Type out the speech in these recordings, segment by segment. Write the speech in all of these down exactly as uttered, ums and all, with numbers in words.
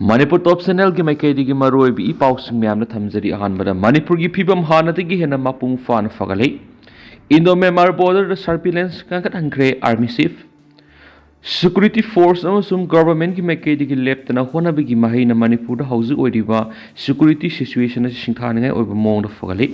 ꯃꯅꯤꯄꯨꯔ ꯇꯣꯞ ꯆꯦꯅꯦꯜꯒꯤ ꯃꯥꯏꯀꯩꯗꯒꯤ ꯃꯔꯨꯑꯣꯏꯕ ꯏ ꯄꯥꯎꯁꯤꯡ ꯃꯌꯥꯝꯅ ꯊꯝꯖꯔꯤ꯫ ꯑꯍꯥꯟꯕꯗ ꯃꯅꯤꯄꯨꯔꯒꯤ ꯐꯤꯕꯝ ꯍꯥꯟꯅꯗꯒꯤ ꯍꯦꯟꯅ ꯃꯄꯨꯡ ꯐꯥꯅ ꯐꯒꯠꯂꯦ꯫ ꯏꯟꯗꯣ ꯃ꯭ꯌꯥꯟꯃꯥꯔ ꯕꯣꯔꯗꯔꯗ ꯁꯔꯚꯤꯂꯦꯟꯁ ꯀꯟꯈꯠꯍꯟꯈ꯭ꯔꯦ ꯑꯥꯔꯃꯤ ꯆꯤꯐ꯫ ꯁꯦꯀ꯭ꯌꯨꯔꯤꯇꯤ ꯐꯣꯔꯁ ꯑꯃꯁꯨꯡ ꯒꯚꯔꯟꯃꯦꯟꯠꯀꯤ ꯃꯥꯏꯀꯩꯗꯒꯤ ꯂꯦꯞꯇꯅ ꯍꯣꯠꯅꯕꯒꯤ ꯃꯍꯩꯅ ꯃꯅꯤꯄꯨꯔꯗ ꯍꯧꯖꯤꯛ ꯑꯣꯏꯔꯤꯕ ꯁꯦꯀ꯭ꯌꯨꯔꯤꯇꯤ ꯁꯤꯆꯨꯋꯦꯁꯟ ꯑꯁꯤ ꯁꯤꯡꯊꯥꯅꯤꯡꯉꯥꯏ ꯑꯣꯏꯕ ꯃꯑꯣꯡꯗ ꯐꯒꯠꯂꯤ꯫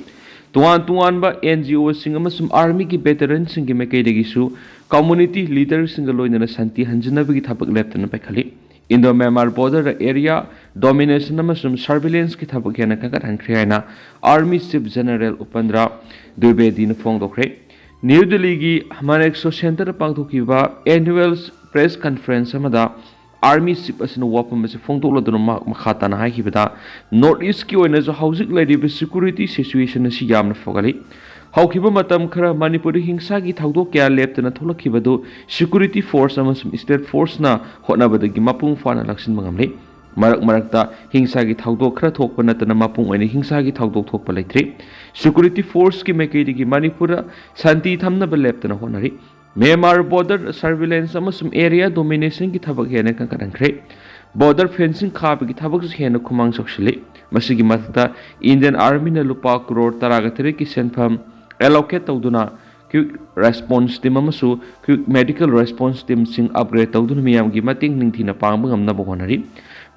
ꯇꯣꯉꯥꯟ ꯇꯣꯉꯥꯟꯕ ꯑꯦꯟ ꯖꯤ ꯑꯣꯁꯤꯡ ꯑꯃꯁꯨꯡ ꯑꯥꯔꯃꯤꯒꯤ ꯚꯦꯇꯔꯟꯁꯤꯡꯒꯤ ꯃꯥꯏꯀꯩꯗꯒꯤꯁꯨ ꯀꯝꯃꯨꯅꯤꯇꯤ ꯂꯤꯗꯔꯁꯤꯡꯒ ꯂꯣꯏꯅꯅ ꯁꯥꯟꯇꯤ ꯍꯟꯖꯤꯟꯅꯕꯒꯤ ꯊꯕꯛ ꯂꯦꯞꯇꯅ ꯄꯥꯏꯈꯠꯂꯤ꯫ ꯏꯟꯗꯣ ꯃ꯭ꯌꯥꯟꯃꯥꯔ ꯕꯣꯔꯗꯔ ꯑꯦꯔꯤꯌꯥ ꯗꯣꯃꯤꯅꯦꯁꯟ ꯑꯃꯁꯨꯡ ꯁꯔꯚꯤꯂꯦꯟꯁꯀꯤ ꯊꯕꯛ ꯍꯦꯟꯅ ꯀꯟꯈꯠꯍꯟꯈ꯭ꯔꯦ ꯍꯥꯏꯅ army chief general Upendra ꯗ꯭ꯋꯤꯕꯦꯗꯤꯅ ꯐꯣꯡꯗꯣꯛꯈ꯭ꯔꯦ꯫ New ꯗꯤꯜꯂꯤꯒꯤ ꯃꯅꯦꯛꯁꯣ ꯁꯦꯟꯇꯔꯗ ꯄꯥꯡꯊꯣꯛꯈꯤꯕ ꯑꯦꯅꯨꯋꯦꯜ ꯄ꯭ꯔꯦꯁ ꯀꯟꯐꯔꯦꯟꯁ ꯑꯃꯗ ꯑꯥꯔꯃꯤ ꯆꯤꯐ ꯑꯁꯤꯅ ꯋꯥꯐꯝ ꯑꯁꯤ ꯐꯣꯡꯗꯣꯛꯂꯗꯨꯅ ꯃꯍꯥꯛ ꯃꯈꯥ ꯇꯥꯅ ꯍꯥꯏꯈꯤꯕꯗ, ꯅꯣꯔꯠ ꯏꯁ꯭ꯠꯀꯤ ꯑꯣꯏꯅꯁꯨ ꯍꯧꯖꯤꯛ ꯂꯩꯔꯤꯕ ꯁꯦꯀ꯭ꯌꯨꯔꯤꯇꯤ ꯁꯤꯆꯨꯋꯦꯁꯟ ꯑꯁꯤ ꯌꯥꯝꯅ ꯐꯒꯠꯂꯤ꯫ ꯍꯧꯈꯤꯕ ꯃꯇꯝ ꯈꯔ ꯃꯅꯤꯄꯨꯔꯗ ꯍꯤꯡꯁꯥꯒꯤ ꯊꯧꯗꯣꯛ ꯀꯌꯥ ꯂꯦꯞꯇꯅ ꯊꯣꯛꯂꯛꯈꯤꯕꯗꯨ ꯁꯦꯀ꯭ꯌꯨꯔꯤꯇꯤ ꯐꯣꯔꯁ ꯑꯃꯁꯨꯡ ꯁ꯭ꯇꯦꯠ ꯐꯣꯔꯁꯅ ꯍꯣꯠꯅꯕꯗꯒꯤ ꯃꯄꯨꯡ ꯐꯥꯅ ꯂꯥꯛꯁꯤꯟꯕ ꯉꯝꯂꯤ꯫ ꯃꯔꯛ ꯃꯔꯛꯇ ꯍꯤꯡꯁꯥꯒꯤ ꯊꯧꯗꯣꯛ ꯈꯔ ꯊꯣꯛꯄ ꯅꯠꯇꯅ ꯃꯄꯨꯡ ꯑꯣꯏꯅ ꯍꯤꯡꯁꯥꯒꯤ ꯊꯧꯗꯣꯛ ꯊꯣꯛꯄ ꯂꯩꯇ꯭ꯔꯤ꯫ ꯁꯦꯀ꯭ꯌꯨꯔꯤꯇꯤ ꯐꯣꯔꯁꯀꯤ ꯃꯥꯏꯀꯩꯗꯒꯤ ꯃꯅꯤꯄꯨꯔꯗ ꯁꯥꯟꯇꯤ ꯊꯝꯅꯕ ꯂꯦꯞꯇꯅ ꯍꯣꯠꯅꯔꯤ꯫ ꯃ꯭ꯌꯥꯟꯃꯥꯔ ꯕꯣꯔꯗꯔ ꯁꯔꯚꯤꯂꯦꯟꯁ ꯑꯃꯁꯨꯡ ꯑꯦꯔꯤꯌꯥ ꯗꯣꯃꯤꯅꯦꯁꯟꯒꯤ ꯊꯕꯛ ꯍꯦꯟꯅ ꯀꯟꯈꯠꯍꯟꯈ꯭ꯔꯦ꯫ ꯕꯣꯔꯗꯔ ꯐꯦꯟꯁꯤꯡ ꯈꯥꯕꯒꯤ ꯊꯕꯛꯁꯨ ꯍꯦꯟꯅ ꯈꯨꯃꯥꯡ ꯆꯥꯎꯁꯤꯜꯂꯤ꯫ ꯃꯁꯤꯒꯤ ꯃꯊꯛꯇ ꯏꯟꯗꯤꯌꯟ ꯑꯥꯔꯃꯤꯅ ꯂꯨꯄꯥ ꯀ꯭ꯔꯣꯔ ꯇꯔꯥꯒ ꯇꯔꯦꯠꯀꯤ ꯁꯦꯟꯐꯝ ꯑꯦꯂꯣꯀꯦꯠ ꯇꯧꯗꯨꯅ ꯀ꯭ꯋꯤꯛ ꯔꯦꯁꯄꯣꯟꯁ ꯇꯤꯝ ꯑꯃꯁꯨꯡ ꯀ꯭ꯋꯤꯛ ꯃꯦꯗꯤꯀꯦꯜ ꯔꯦꯁꯄꯣꯟꯁ ꯇꯤꯝꯁꯤꯡ ꯑꯞꯒ꯭ꯔꯦꯗ ꯇꯧꯗꯨꯅ ꯃꯤꯌꯥꯝꯒꯤ ꯃꯇꯦꯡ ꯅꯤꯡꯊꯤꯅ ꯄꯥꯡꯕ ꯉꯝꯅꯕ ꯍꯣꯠꯅꯔꯤ꯫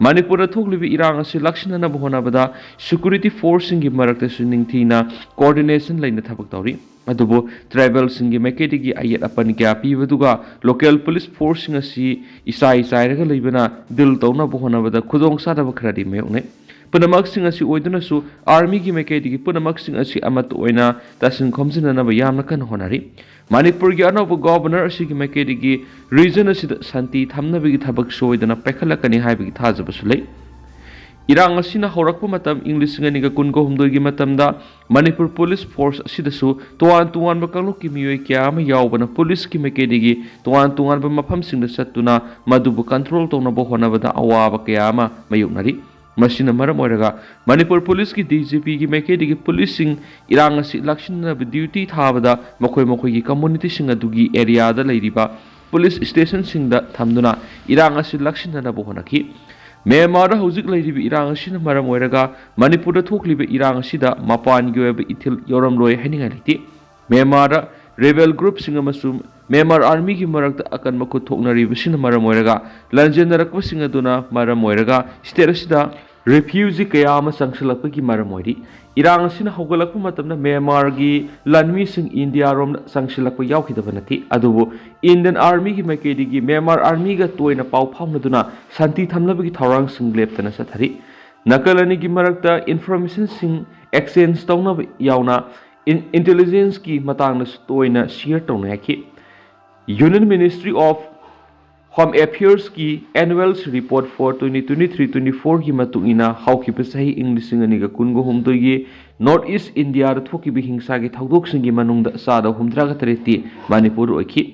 ꯃꯅꯤꯄꯨꯔꯗ ꯊꯣꯛꯂꯤꯕ ꯏꯔꯥꯡ ꯑꯁꯤ ꯂꯥꯛꯁꯤꯟꯅꯅꯕ ꯍꯣꯠꯅꯕꯗ ꯁꯦꯀ꯭ꯌꯨꯔꯤꯇꯤ ꯐꯣꯔꯁꯁꯤꯡꯒꯤ ꯃꯔꯛꯇꯁꯨ ꯅꯤꯡꯊꯤꯅ ꯀꯣꯑꯣꯔꯗꯤꯅꯦꯁꯟ ꯂꯩꯅ ꯊꯕꯛ ꯇꯧꯔꯤ꯫ ꯑꯗꯨꯕꯨ ꯇ꯭ꯔꯥꯏꯕꯦꯜꯁꯤꯡꯒꯤ ꯃꯥꯏꯀꯩꯗꯒꯤ ꯑꯌꯦꯠ ꯑꯄꯟ ꯀꯌꯥ ꯄꯤꯕꯗꯨꯒ ꯂꯣꯀꯦꯜ ꯄꯨꯂꯤꯁ ꯐꯣꯔꯁꯁꯤꯡ ꯑꯁꯤ ꯏꯆꯥꯏ ꯆꯥꯏꯔꯒ ꯂꯩꯕꯅ ꯗꯤꯜ ꯇꯧꯅꯕ ꯍꯣꯠꯅꯕꯗ ꯈꯨꯗꯣꯡꯆꯥꯗꯕ ꯈꯔꯗꯤ ꯃꯥꯌꯣꯛꯅꯩ꯫ ꯄꯨꯝꯅꯃꯛꯁꯤꯡ ꯑꯁꯤ ꯑꯣꯏꯗꯨꯅꯁꯨ ꯑꯥꯔꯃꯤꯒꯤ ꯃꯥꯏꯀꯩꯗꯒꯤ ꯄꯨꯝꯅꯃꯛꯁꯤꯡ ꯑꯁꯤ ꯑꯃꯠꯇ ꯑꯣꯏꯅ ꯇꯥꯁꯤꯟ ꯈꯣꯝꯖꯤꯟꯅꯅꯕ ꯌꯥꯝꯅ ꯀꯟꯅ ꯍꯣꯠꯅꯔꯤ꯫ ꯃꯅꯤꯄꯨꯔꯒꯤ ꯑꯅꯧꯕ ꯒꯣꯚꯔꯅꯔ ꯑꯁꯤꯒꯤ ꯃꯥꯏꯀꯩꯗꯒꯤ ꯔꯤꯖꯟ ꯑꯁꯤꯗ ꯁꯥꯟꯇꯤ ꯊꯝꯅꯕꯒꯤ ꯊꯕꯛ ꯁꯣꯏꯗꯅ ꯄꯥꯏꯈꯠꯂꯛꯀꯅꯤ ꯍꯥꯏꯕꯒꯤ ꯊꯥꯖꯕꯁꯨ ꯂꯩ꯫ ꯏꯔꯥꯡ ꯑꯁꯤꯅ ꯍꯧꯔꯛꯄ ꯃꯇꯝ ꯏꯪ ꯂꯤꯁꯤꯡ ꯑꯅꯤꯒ ꯀꯨꯟꯒ ꯍꯨꯝꯗꯣꯏꯒꯤ ꯃꯇꯝꯗ ꯃꯅꯤꯄꯨꯔ ꯄꯨꯂꯤꯁ ꯐꯣꯔꯁ ꯑꯁꯤꯗꯁꯨ ꯇꯣꯉꯥꯟ ꯇꯣꯉꯥꯟꯕ ꯀꯥꯡꯂꯨꯞꯀꯤ ꯃꯤꯑꯣꯏ ꯀꯌꯥ ꯑꯃ ꯌꯥꯎꯕꯅ ꯄꯨꯂꯤꯁꯀꯤ ꯃꯥꯏꯀꯩꯗꯒꯤ ꯇꯣꯉꯥꯟ ꯇꯣꯉꯥꯟꯕ ꯃꯐꯝꯁꯤꯡꯗ ꯆꯠꯇꯨꯅ ꯃꯗꯨꯕꯨ ꯀꯟꯇ꯭ꯔꯣꯜ ꯇꯧꯅꯕ ꯍꯣꯠꯅꯕꯗ ꯑꯋꯥꯕ ꯀꯌꯥ ꯑꯃ ꯃꯥꯌꯣꯛꯅꯔꯤ꯫ ꯃꯁꯤꯅ ꯃꯔꯝ ꯑꯣꯏꯔꯒ ꯃꯅꯤꯄꯨꯔ ꯄꯨꯂꯤꯁꯀꯤ ꯗꯤ ꯖꯤ ꯄꯤꯒꯤ ꯃꯥꯏꯀꯩꯗꯒꯤ ꯄꯨꯂꯤꯁꯁꯤꯡ ꯏꯔꯥꯡ ꯑꯁꯤ ꯂꯥꯛꯁꯤꯟꯅꯕ ꯗ꯭ꯌꯨꯇꯤ ꯊꯥꯕꯗ ꯃꯈꯣꯏ ꯃꯈꯣꯏꯒꯤ ꯀꯝꯃꯨꯅꯤꯇꯤꯁꯤꯡ ꯑꯗꯨꯒꯤ ꯑꯦꯔꯤꯌꯥꯗ ꯂꯩꯔꯤꯕ ꯄꯨꯂꯤꯁ ꯁ꯭ꯇꯦꯁꯟꯁꯤꯡꯗ ꯊꯝꯗꯨꯅ ꯏꯔꯥꯡ ꯑꯁꯤ ꯂꯥꯛꯁꯤꯟꯅꯅꯕ ꯍꯣꯠꯅꯈꯤ꯫ ꯃ꯭ꯌꯥꯟꯃꯥꯔꯗ ꯍꯧꯖꯤꯛ ꯂꯩꯔꯤꯕ ꯏꯔꯥꯡ ꯑꯁꯤꯅ ꯃꯔꯝ ꯑꯣꯏꯔꯒ ꯃꯅꯤꯄꯨꯔꯗ ꯊꯣꯛꯂꯤꯕ ꯏꯔꯥꯡ ꯑꯁꯤꯗ ꯃꯄꯥꯟꯒꯤ ꯑꯣꯏꯕ ꯏꯊꯤꯜ ꯌꯥꯎꯔꯝꯂꯣꯏ ꯍꯥꯏꯅꯤꯡꯉꯥꯏ ꯂꯩꯇꯦ꯫ ꯃ꯭ꯌꯥꯟꯃꯥꯔꯗ ꯔꯦꯕꯦꯜ ꯒ꯭ꯔꯨꯞꯁꯤꯡ ꯑꯃꯁꯨꯡ ꯃ꯭ꯌꯥꯟꯃꯥꯔ ꯑꯥꯔꯃꯤꯒꯤ ꯃꯔꯛꯇ ꯑꯀꯟꯕ ꯈꯨꯠ ꯊꯣꯛꯅꯔꯤꯕꯁꯤꯅ ꯃꯔꯝ ꯑꯣꯏꯔꯒ ꯂꯥꯟꯖꯦꯟꯅꯔꯛꯄꯁꯤꯡ ꯑꯗꯨꯅ ꯃꯔꯝ ꯑꯣꯏꯔꯒ ꯁ꯭ꯇꯦꯠ ꯑꯁꯤꯗ ꯔꯤꯐ꯭ꯌꯨꯖꯤ ꯀꯌꯥ ꯑꯃ ꯆꯪꯁꯤꯜꯂꯛꯄꯒꯤ ꯃꯔꯝ ꯑꯣꯏꯔꯤ꯫ ꯏꯔꯥꯡ ꯑꯁꯤꯅ ꯍꯧꯒꯠꯂꯛꯄ ꯃꯇꯝꯗ ꯃ꯭ꯌꯥꯟꯃꯥꯔꯒꯤ ꯂꯥꯟꯃꯤꯁꯤꯡ ꯏꯟꯗꯤꯌꯥꯔꯣꯝꯗ ꯆꯪꯁꯤꯜꯂꯛꯄ ꯌꯥꯎꯈꯤꯗꯕ ꯅꯠꯇꯦ, ꯑꯗꯨꯕꯨ ꯏꯟꯗꯤꯌꯟ ꯑꯥꯔꯃꯤꯒꯤ ꯃꯥꯏꯀꯩꯗꯒꯤ ꯃ꯭ꯌꯥꯟꯃꯥꯔ ꯑꯥꯔꯃꯤꯒ ꯇꯣꯏꯅ ꯄꯥꯎ ꯐꯥꯎꯅꯗꯨꯅ ꯁꯥꯟꯇꯤ ꯊꯝꯅꯕꯒꯤ ꯊꯧꯔꯥꯡꯁꯤꯡ ꯂꯦꯞꯇꯅ ꯆꯠꯊꯔꯤ꯫ ꯅꯥꯀꯜ ꯑꯅꯤꯒꯤ ꯃꯔꯛꯇ ꯏꯟꯐꯣꯔꯃꯦꯁꯟꯁꯤꯡ ꯑꯦꯛꯁꯆꯦꯟꯖ ꯇꯧꯅꯕ ꯌꯥꯎꯅ ꯏꯟ-, ꯏꯟꯇꯦꯂꯤꯖꯦꯟꯁꯀꯤ ꯃꯇꯥꯡꯗꯁꯨ ꯇꯣꯏꯅ ꯁꯤꯌꯔ ꯇꯧꯅꯩ ꯍꯥꯏꯈꯤ꯫ Union Ministry of Home Affairsꯀꯤ Annual Report for twenty twenty-three twenty-fourꯒꯤ ꯃꯇꯨꯡ ꯏꯟꯅ, ꯍꯧꯈꯤꯕ ꯆꯍꯤ ꯏꯪ ꯂꯤꯁꯤꯡ ꯑꯅꯤꯒ ꯀꯨꯟꯒ ꯍꯨꯝꯗꯣꯏꯒꯤ North East Indiaꯗ ꯊꯣꯛꯈꯤꯕ ꯍꯤꯡꯁꯥꯒꯤ ꯊꯧꯗꯣꯛꯁꯤꯡꯒꯤ ꯃꯅꯨꯡꯗ ꯆꯥꯗ ꯍꯨꯝꯗ꯭ꯔꯥꯒ ꯇꯔꯦꯠꯇꯤ ꯃꯅꯤꯄꯨꯔ ꯑꯣꯏꯈꯤ꯫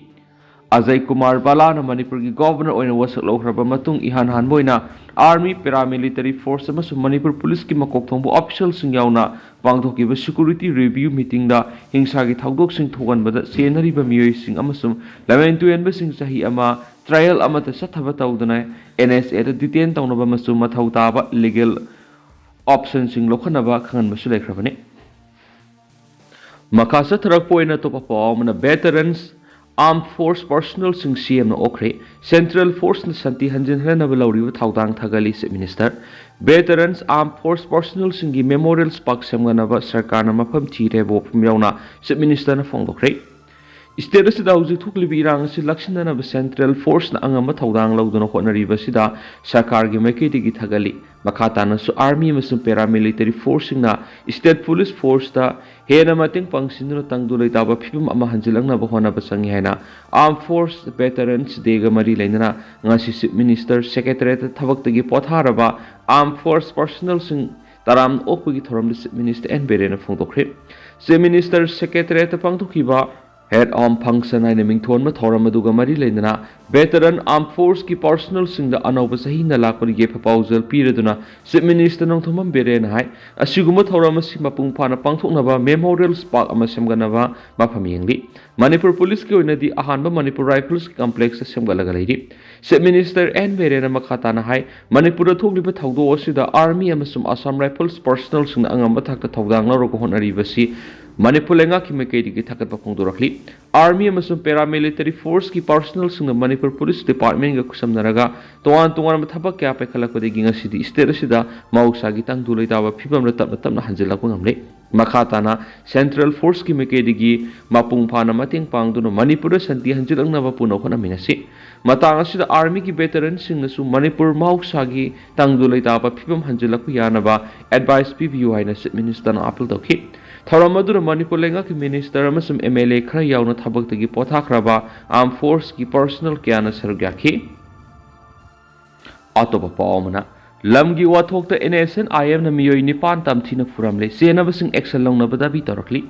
ꯑꯖꯌ ꯀꯨꯃꯥꯔ ꯕꯂꯥꯅ ꯃꯅꯤꯄꯨꯔꯒꯤ ꯒꯣꯚꯔꯅꯔ ꯑꯣꯏꯅ ꯋꯥꯁꯛ ꯂꯧꯈ꯭ꯔꯕ ꯃꯇꯨꯡ, ꯏꯍꯥꯟ ꯍꯥꯟꯕ ꯑꯣꯏꯅ ꯑꯥꯔꯃꯤ, ꯄꯦꯔꯥꯃꯤꯂꯤꯇꯔꯤ ꯐꯣꯔꯁ ꯑꯃꯁꯨꯡ ꯃꯅꯤꯄꯨꯔ ꯄꯨꯂꯤꯁꯀꯤ ꯃꯀꯣꯛ ꯊꯣꯡꯕ ꯑꯣꯐꯤꯁꯤꯌꯦꯜꯁꯤꯡ ꯌꯥꯎꯅ ꯄꯥꯡꯊꯣꯛꯈꯤꯕ ꯁꯦꯀ꯭ꯌꯨꯔꯤꯇꯤ ꯔꯤꯚꯤꯌꯨ ꯃꯤꯇꯤꯡꯗ ꯍꯤꯡꯁꯥꯒꯤ ꯊꯧꯗꯣꯛꯁꯤꯡ ꯊꯣꯛꯍꯟꯕꯗ ꯆꯦꯟꯅꯔꯤꯕ ꯃꯤꯑꯣꯏꯁꯤꯡ ꯑꯃꯁꯨꯡ ꯂꯝꯍꯦꯟ ꯇꯨꯍꯦꯟꯕꯁꯤꯡ ꯆꯍꯤ ꯑꯃ ꯇ꯭ꯔꯥꯌꯦꯜ ꯑꯃꯠꯇ ꯆꯠꯊꯕ ꯇꯧꯗꯅ ꯑꯦꯟ ꯑꯦꯁ ꯑꯦꯗ ꯗꯤꯇꯦꯟ ꯇꯧꯅꯕ ꯑꯃꯁꯨꯡ ꯃꯊꯧ ꯇꯥꯕ ꯂꯤꯒꯦꯜ ꯑꯣꯞꯁꯟꯁꯤꯡ ꯂꯧꯈꯠꯅꯕ ꯈꯪꯍꯟꯕꯁꯨ ꯂꯩꯈ꯭ꯔꯕꯅꯤ꯫ ꯃꯈꯥ ꯆꯠꯊꯔꯛꯄ ꯑꯣꯏꯅ ꯑꯇꯣꯞꯄ ꯄꯥꯎ ꯑꯃꯅ, ꯚꯦꯇꯔꯟꯁ ꯑꯥꯔꯝ ꯐꯣꯔꯁ ꯄꯔꯁꯣꯅꯦꯜꯁꯤꯡ ꯁꯤ ꯑꯦꯝꯅ ꯑꯣꯛꯈ꯭ꯔꯦ꯫ ꯁꯦꯟꯇ꯭ꯔꯦꯜ ꯐꯣꯔꯁꯅ ꯁꯥꯟꯇꯤ ꯍꯟꯖꯤꯟꯍꯟꯅꯕ ꯂꯧꯔꯤꯕ ꯊꯧꯗꯥꯡ ꯊꯥꯒꯠꯂꯤ chief minister. Veterans army force ꯄꯔꯁꯣꯅꯦꯜꯁꯤꯡꯒꯤ ꯃꯦꯃꯣꯔꯤꯌꯦꯜ ꯄꯥꯔꯛ ꯁꯦꯝꯒꯠꯅꯕ ꯁꯔꯀꯥꯔꯅ ꯃꯐꯝ ꯊꯤꯔꯦ ꯍꯥꯏꯕ ꯋꯥꯐꯝ ꯌꯥꯎꯅ ꯆꯤꯐ ꯃꯤꯅꯤꯁꯇꯔꯅ ꯐꯣꯡꯗꯣꯛꯈ꯭ꯔꯦ꯫ ꯁ꯭ꯇꯦꯠ ꯑꯁꯤꯗ ꯍꯧꯖꯤꯛ ꯊꯣꯛꯂꯤꯕ ꯏꯔꯥꯡ ꯑꯁꯤ ꯂꯥꯛꯁꯤꯟꯅꯅꯕ ꯁꯦꯟꯇ꯭ꯔꯦꯜ ꯐꯣꯔꯁꯅ ꯑꯉꯝꯕ ꯊꯧꯗꯥꯡ ꯂꯧꯗꯨꯅ ꯍꯣꯠꯅꯔꯤꯕ ꯑꯁꯤꯗ ꯁꯔꯀꯥꯔꯒꯤ ꯃꯥꯏꯀꯩꯗꯒꯤ ꯊꯥꯒꯠꯂꯤ꯫ ꯃꯈꯥ ꯇꯥꯅꯁꯨ ꯑꯥꯔꯃꯤ ꯑꯃꯁꯨꯡ ꯄꯦꯔꯥꯃꯤꯂꯤꯇꯔꯤ ꯐꯣꯔꯁꯁꯤꯡꯅ ꯁ꯭ꯇꯦꯠ ꯄꯨꯂꯤꯁ ꯐꯣꯔꯁꯇ ꯍꯦꯟꯅ ꯃꯇꯦꯡ ꯄꯥꯡꯁꯤꯟꯗꯨꯅ ꯇꯪꯗꯨ ꯂꯩꯇꯥꯕ ꯐꯤꯕꯝ ꯑꯃ ꯍꯟꯖꯤꯜꯂꯛꯅꯕ ꯍꯣꯠꯅꯕ ꯆꯪꯏ ꯍꯥꯏꯅ ꯑꯥꯔꯝ ꯐꯣꯔꯁ ꯚꯦꯇꯔꯟꯁ ꯗꯦꯒ ꯃꯔꯤ ꯂꯩꯅꯅ ꯉꯁꯤ ꯆꯤꯐ ꯃꯤꯅꯤꯁꯇꯔ ꯁꯦꯀ꯭ꯔꯦꯇꯔꯤꯌꯦꯠꯇ ꯊꯕꯛꯇꯒꯤ ꯄꯣꯊꯥꯔꯕ ꯑꯥꯔꯝ ꯐꯣꯔꯁ ꯄꯔꯁꯣꯅꯦꯜꯁꯤꯡ ꯇꯔꯥꯝꯅ ꯑꯣꯛꯄꯒꯤ ꯊꯧꯔꯝꯗ ꯆꯤꯐ ꯃꯤꯅꯤꯁꯇꯔ ꯑꯦꯟ ꯕꯤꯔꯦꯟꯅ ꯐꯣꯡꯗꯣꯛꯈ꯭ꯔꯦ꯫ ꯆꯤꯐ ꯃꯤꯅꯤꯁꯇꯔ ꯁꯦꯀ꯭ꯔꯦꯇꯔꯤꯌꯦꯠꯇ ꯄꯥꯡꯊꯣꯛꯈꯤꯕ Head Home Function ꯍꯥꯏꯅ ꯃꯤꯡꯊꯣꯟꯕ ꯊꯧꯔꯝ ꯑꯗꯨꯒ ꯃꯔꯤ ꯂꯩꯅꯅ Veteran Armed Forceꯀꯤ personnelꯁꯤꯡꯗ ꯑꯅꯧꯕ ꯆꯍꯤꯅ ꯂꯥꯛꯄꯒꯤ ꯌꯥꯏꯐ ꯄꯥꯎꯖꯦꯜ ꯄꯤꯔꯗꯨꯅ Chief Minister ꯅꯣꯡꯊꯣꯝꯕꯝ ꯕꯤꯔꯦꯟꯅ ꯍꯥꯏ, ꯑꯁꯤꯒꯨꯝꯕ ꯊꯧꯔꯝ ꯑꯁꯤ ꯃꯄꯨꯡ ꯐꯥꯅ ꯄꯥꯡꯊꯣꯛꯅꯕ Memorial Park ꯑꯃ ꯁꯦꯝꯒꯠꯅꯕ ꯃꯐꯝ ꯌꯦꯡꯂꯤ꯫ ꯃꯅꯤꯄꯨꯔ ꯄꯨꯂꯤꯁꯀꯤ ꯑꯣꯏꯅꯗꯤ ꯑꯍꯥꯟꯕ ꯃꯅꯤꯄꯨꯔ ꯔꯥꯏꯐꯜꯁꯀꯤ ꯀꯝꯄ꯭ꯂꯦꯛꯁꯇ ꯁꯦꯝꯒꯠꯂꯒ ꯂꯩꯔꯤ꯫ Chief Minister ꯑꯦꯟ ꯕꯤꯔꯦꯟꯅ ꯃꯈꯥ ꯇꯥꯅ ꯍꯥꯏ, ꯃꯅꯤꯄꯨꯔꯗ ꯊꯣꯛꯂꯤꯕ ꯊꯧꯗꯣꯛ ꯑꯁꯤꯗ Army ꯑꯃꯁꯨꯡ Assam Rifles personnelꯁꯤꯡꯅ ꯑꯉꯝꯕ ꯊꯥꯛꯇ ꯊꯧꯗꯥꯡ ꯂꯧꯔꯒ ꯍꯣꯠꯅꯔꯤꯕꯁꯤ ꯃꯅꯤꯄꯨꯔ ꯂꯩꯉꯥꯛꯀꯤ ꯃꯥꯏꯀꯩꯗꯒꯤ ꯊꯥꯒꯠꯄ ꯐꯣꯡꯗꯣꯔꯛꯂꯤ꯫ Army ꯑꯃꯁꯨꯡ Paramilitary Forceꯀꯤ personnelꯁꯤꯡꯅ ꯃꯅꯤꯄꯨꯔ ꯄꯨꯂꯤꯁ ꯗꯤꯄꯥꯔꯠꯃꯦꯟꯒ ꯈꯨꯠꯁꯝꯅꯔꯒ ꯇꯣꯉꯥꯟ ꯇꯣꯉꯥꯟꯕ ꯊꯕꯛ ꯀꯌꯥ ꯄꯥꯏꯈꯠꯂꯛꯄꯗꯒꯤ ꯉꯁꯤꯗꯤ state ꯑꯁꯤꯗ ꯃꯍꯧꯁꯥꯒꯤ ꯇꯪꯗꯨ ꯂꯩꯇꯥꯕ ꯐꯤꯕꯝꯗ ꯇꯞꯅ ꯇꯞꯅ ꯍꯟꯖꯤꯜꯂꯛꯄ ꯉꯝꯂꯦ꯫ ꯃꯈꯥ ꯇꯥꯅ Central Forceꯀꯤ ꯃꯥꯏꯀꯩꯗꯒꯤ ꯃꯄꯨꯡ ꯐꯥꯅ ꯃꯇꯦꯡ ꯄꯥꯡꯗꯨꯅ ꯃꯅꯤꯄꯨꯔꯗ ꯁꯥꯟꯇꯤ ꯍꯟꯖꯤꯜꯂꯛꯅꯕ ꯄꯨꯟꯅ ꯍꯣꯠꯅꯃꯤꯟꯅꯁꯤ꯫ ꯃꯇꯥꯡ ꯑꯁꯤꯗ Armyꯒꯤ veteranꯁꯤꯡꯅꯁꯨ ꯃꯅꯤꯄꯨꯔ ꯃꯍꯧꯁꯥꯒꯤ ꯇꯪꯗꯨ ꯂꯩꯇꯥꯕ ꯐꯤꯕꯝ ꯍꯟꯖꯤꯜꯂꯛꯄ ꯌꯥꯅꯕ advice ꯄꯤꯕꯤꯌꯨ ꯍꯥꯏꯅ Chief Ministerꯅ appeal ꯇꯧꯈꯤ꯫ ꯊꯧꯔꯝ ꯑꯗꯨꯗ ꯃꯅꯤꯄꯨꯔ ꯂꯩꯉꯥꯛꯀꯤ minister ꯑꯃꯁꯨꯡ MLA ꯈꯔ ꯌꯥꯎꯅ ꯊꯕꯛꯇꯒꯤ ꯄꯣꯊꯥꯈ꯭ꯔꯕ Armed Forceꯀꯤ personnel ꯀꯌꯥꯅ ꯁꯔꯨꯛ ꯌꯥꯈꯤ꯫ ꯑꯇꯣꯞꯄ ꯄꯥꯎ ꯑꯃꯅ, ꯂꯝꯒꯤ ꯋꯥꯊꯣꯛꯇ NSCN-IMꯅ ꯃꯤꯑꯣꯏ ꯅꯤꯄꯥꯟ ꯇꯝꯊꯤꯅ ꯐꯨꯔꯝꯂꯦ, ꯆꯦꯟꯅꯕꯁꯤꯡ action ꯂꯧꯅꯕ ꯗꯥꯕꯤ ꯇꯧꯔꯛꯂꯤ꯫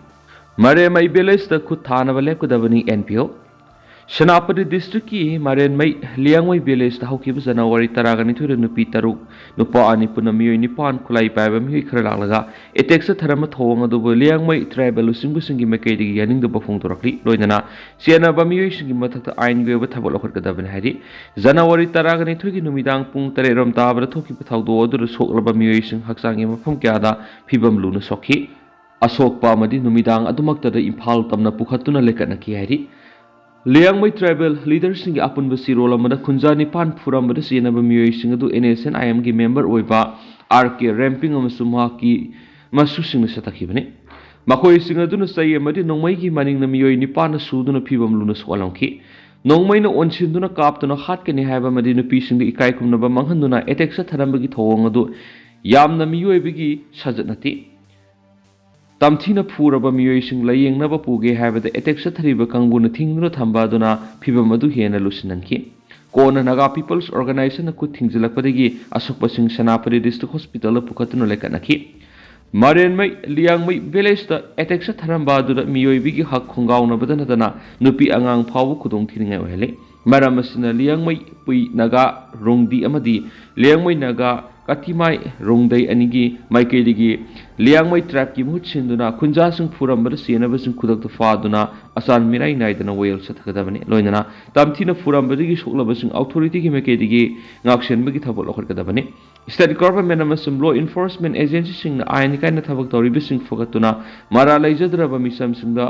ꯃꯔꯦꯃꯩ villageꯇ ꯈꯨꯠ ꯊꯥꯅꯕ ꯂꯦꯞꯀꯗꯕꯅꯤ NPO꯫ ꯁꯦꯅꯥꯄꯇꯤ districtꯀꯤ ꯃꯔꯦꯟꯃꯩ ꯂꯤꯌꯥꯡꯃꯩ villageꯇ ꯍꯧꯈꯤꯕ January ꯇꯔꯥꯒ ꯅꯤꯊꯣꯏꯗ ꯅꯨꯄꯤ ꯇꯔꯨꯛ, ꯅꯨꯄꯥ ꯑꯅꯤ ꯄꯨꯟꯅ ꯃꯤꯑꯣꯏ ꯅꯤꯄꯥꯟ ꯈꯨꯠꯂꯥꯏ ꯄꯥꯏꯕ ꯃꯤꯑꯣꯏ ꯈꯔ ꯂꯥꯛꯂꯒ attack ꯆꯠꯊꯔꯝꯕ ꯊꯧꯑꯣꯡ ꯑꯗꯨꯕꯨ ꯂꯤꯌꯥꯡꯃꯩ tribal ꯂꯨꯆꯤꯡꯕꯁꯤꯡꯒꯤ ꯃꯥꯏꯀꯩꯗꯒꯤ ꯌꯥꯅꯤꯡꯗꯕ ꯐꯣꯡꯗꯣꯔꯛꯂꯤ꯫ ꯂꯣꯏꯅꯅ ꯆꯦꯟꯅꯕ ꯃꯤꯑꯣꯏꯁꯤꯡꯒꯤ ꯃꯊꯛꯇ ꯑꯥꯏꯟꯒꯤ ꯑꯣꯏꯕ ꯊꯕꯛ ꯂꯧꯈꯠꯀꯗꯕꯅꯤ ꯍꯥꯏꯔꯤ꯫ January ꯇꯔꯥꯒ ꯅꯤꯊꯣꯏꯒꯤ ꯅꯨꯃꯤꯗꯥꯡ ꯄꯨꯡ ꯇꯔꯦꯠ ꯔꯣꯝ ꯇꯥꯕꯗ ꯊꯣꯛꯈꯤꯕ ꯊꯧꯗꯣꯛ ꯑꯗꯨꯗ ꯁꯣꯛꯂꯕ ꯃꯤꯑꯣꯏꯁꯤꯡ ꯍꯛꯆꯥꯡꯒꯤ ꯃꯐꯝ ꯀꯌꯥꯗ ꯐꯤꯕꯝ ꯂꯨꯅ ꯁꯣꯛꯈꯤ꯫ ꯑꯁꯣꯛꯄ ꯑꯃꯗꯤ ꯅꯨꯃꯤꯗꯥꯡ ꯑꯗꯨꯃꯛꯇꯗ ꯏꯝꯐꯥꯜ ꯇꯝꯅ ꯄꯨꯈꯠꯇꯨꯅ ꯂꯩꯈꯠꯅꯈꯤ ꯍꯥꯏꯔꯤ꯫ ꯂꯤꯌꯥꯡꯃꯩ tribal leaderꯁꯤꯡꯒꯤ ꯑꯄꯨꯟꯕ ꯆꯤꯔꯣꯜ ꯑꯃꯗ ꯈꯨꯟꯖꯥ ꯅꯤꯄꯥꯟ ꯐꯨꯔꯝꯕꯗ ꯆꯦꯟꯅꯕ ꯃꯤꯑꯣꯏꯁꯤꯡ ꯑꯗꯨ NSCN-IMꯒꯤ member ꯑꯣꯏꯕ R K ꯔꯦꯝꯄꯤꯡ ꯑꯃꯁꯨꯡ ꯃꯍꯥꯛꯀꯤ ꯃꯁꯨꯁꯤꯡꯅ ꯁꯠꯊꯈꯤꯕꯅꯤ꯫ ꯃꯈꯣꯏꯁꯤꯡ ꯑꯗꯨꯅ ꯆꯩ ꯑꯃꯗꯤ ꯅꯣꯡꯃꯩꯒꯤ ꯃꯅꯤꯡꯅ ꯃꯤꯑꯣꯏ ꯅꯤꯄꯥꯟꯅ ꯁꯨꯗꯨꯅ ꯐꯤꯕꯝ ꯂꯨꯅ ꯁꯣꯛꯍꯜꯂꯝꯈꯤ꯫ ꯅꯣꯡꯃꯩꯅ ꯑꯣꯟꯁꯤꯟꯗꯨꯅ ꯀꯥꯞꯇꯨꯅ ꯍꯥꯠꯀꯅꯤ ꯍꯥꯏꯕ ꯑꯃꯗꯤ ꯅꯨꯄꯤꯁꯤꯡꯗ ꯏꯀꯥꯏ ꯈꯨꯝꯅꯕ ꯃꯥꯡꯍꯟꯗꯨꯅ attack ꯆꯠꯊꯔꯝꯕꯒꯤ ꯊꯧꯑꯣꯡ ꯑꯗꯨ ꯌꯥꯝꯅ ꯃꯤꯑꯣꯏꯕꯒꯤ ꯁꯥꯖꯠ ꯅꯠꯇꯦ꯫ ꯇꯝꯊꯤꯅ ꯐꯨꯔꯕ ꯃꯤꯑꯣꯏꯁꯤꯡ ꯂꯥꯌꯦꯡꯅꯕ ꯄꯨꯒꯦ ꯍꯥꯏꯕꯗ attack ꯆꯠꯊꯔꯤꯕ ꯀꯥꯡꯕꯨꯅ ꯊꯤꯡꯗꯨꯅ ꯊꯝꯕ ꯑꯗꯨꯅ ꯐꯤꯕꯝ ꯑꯗꯨ ꯍꯦꯟꯅ ꯂꯨꯁꯤꯟꯍꯟꯈꯤ꯫ ꯀꯣꯟꯅ Naga People's Organizationꯅ ꯈꯨꯠ ꯊꯤꯡꯖꯤꯜꯂꯛꯄꯗꯒꯤ ꯑꯁꯣꯛꯄꯁꯤꯡ ꯁꯦꯅꯥꯄꯇꯤ district hospitalꯗ ꯄꯨꯈꯠꯇꯨꯅ ꯂꯩꯈꯠꯅꯈꯤ꯫ ꯃꯥꯔꯦꯟꯃꯩ ꯂꯤꯌꯥꯡꯃꯩ ꯚꯤꯂꯦꯖꯇ ꯑꯦꯇꯦꯛ ꯆꯠꯊꯔꯝꯕ ꯑꯗꯨꯗ ꯃꯤꯑꯣꯏꯕꯒꯤ ꯍꯛ ꯈꯣꯡꯒꯥꯎꯅꯕꯗ ꯅꯠꯇꯅ ꯅꯨꯄꯤ ꯑꯉꯥꯡ ꯐꯥꯎꯕ ꯈꯨꯗꯣꯡ ꯊꯤꯅꯤꯡꯉꯥꯏ ꯑꯣꯏꯍꯜꯂꯤ꯫ ꯃꯔꯝ ꯑꯁꯤꯅ ꯂꯤꯌꯥꯡꯃꯩ, ꯄꯨꯏ, ꯅꯥꯒꯥ, ꯔꯣꯡꯗꯤ ꯑꯃꯗꯤ ꯂꯤꯌꯥꯡꯃꯩ ꯅꯥꯒꯥ ꯀꯥꯇꯤꯃꯥꯏ ꯔꯣꯡꯗꯩ ꯑꯅꯤꯒꯤ ꯃꯥꯏꯀꯩꯗꯒꯤ ꯂꯤꯌꯥꯡꯃꯩ ꯇ꯭ꯔꯥꯏꯕꯀꯤ ꯃꯍꯨꯠ ꯁꯤꯟꯗꯨꯅ ꯈꯨꯟꯖꯥꯁꯤꯡ ꯐꯨꯔꯝꯕꯗ ꯆꯦꯟꯅꯕꯁꯤꯡ ꯈꯨꯗꯛꯇ ꯐꯥꯗꯨꯅ ꯑꯆꯥꯟ ꯃꯤꯔꯥꯏ ꯅꯥꯏꯗꯅ ꯋꯥꯌꯦꯜ ꯆꯠꯊꯒꯗꯕꯅꯤ꯫ ꯂꯣꯏꯅꯅ ꯇꯝꯊꯤꯅ ꯐꯨꯔꯝꯕꯗꯒꯤ ꯁꯣꯛꯂꯕꯁꯤꯡ ꯑꯣꯊꯣꯔꯤꯇꯤꯒꯤ ꯃꯥꯏꯀꯩꯗꯒꯤ ꯉꯥꯛꯁꯦꯟꯕꯒꯤ ꯊꯕꯛ ꯂꯧꯈꯠꯀꯗꯕꯅꯤ꯫ ꯁ꯭ꯇꯦꯠ ꯒꯚꯔꯟꯃꯦꯟꯠ ꯑꯃꯁꯨꯡ ꯂꯣ ꯏꯟꯐꯣꯔꯁꯃꯦꯟꯠ ꯑꯦꯖꯦꯟꯁꯤꯁꯤꯡꯅ ꯑꯥꯏꯟ ꯀꯥꯏꯅ ꯊꯕꯛ ꯇꯧꯔꯤꯕꯁꯤꯡ ꯐꯒꯠꯇꯨꯅ ꯃꯔꯥꯜ ꯂꯩꯖꯗ꯭ꯔꯕ ꯃꯤꯆꯝꯁꯤꯡꯗ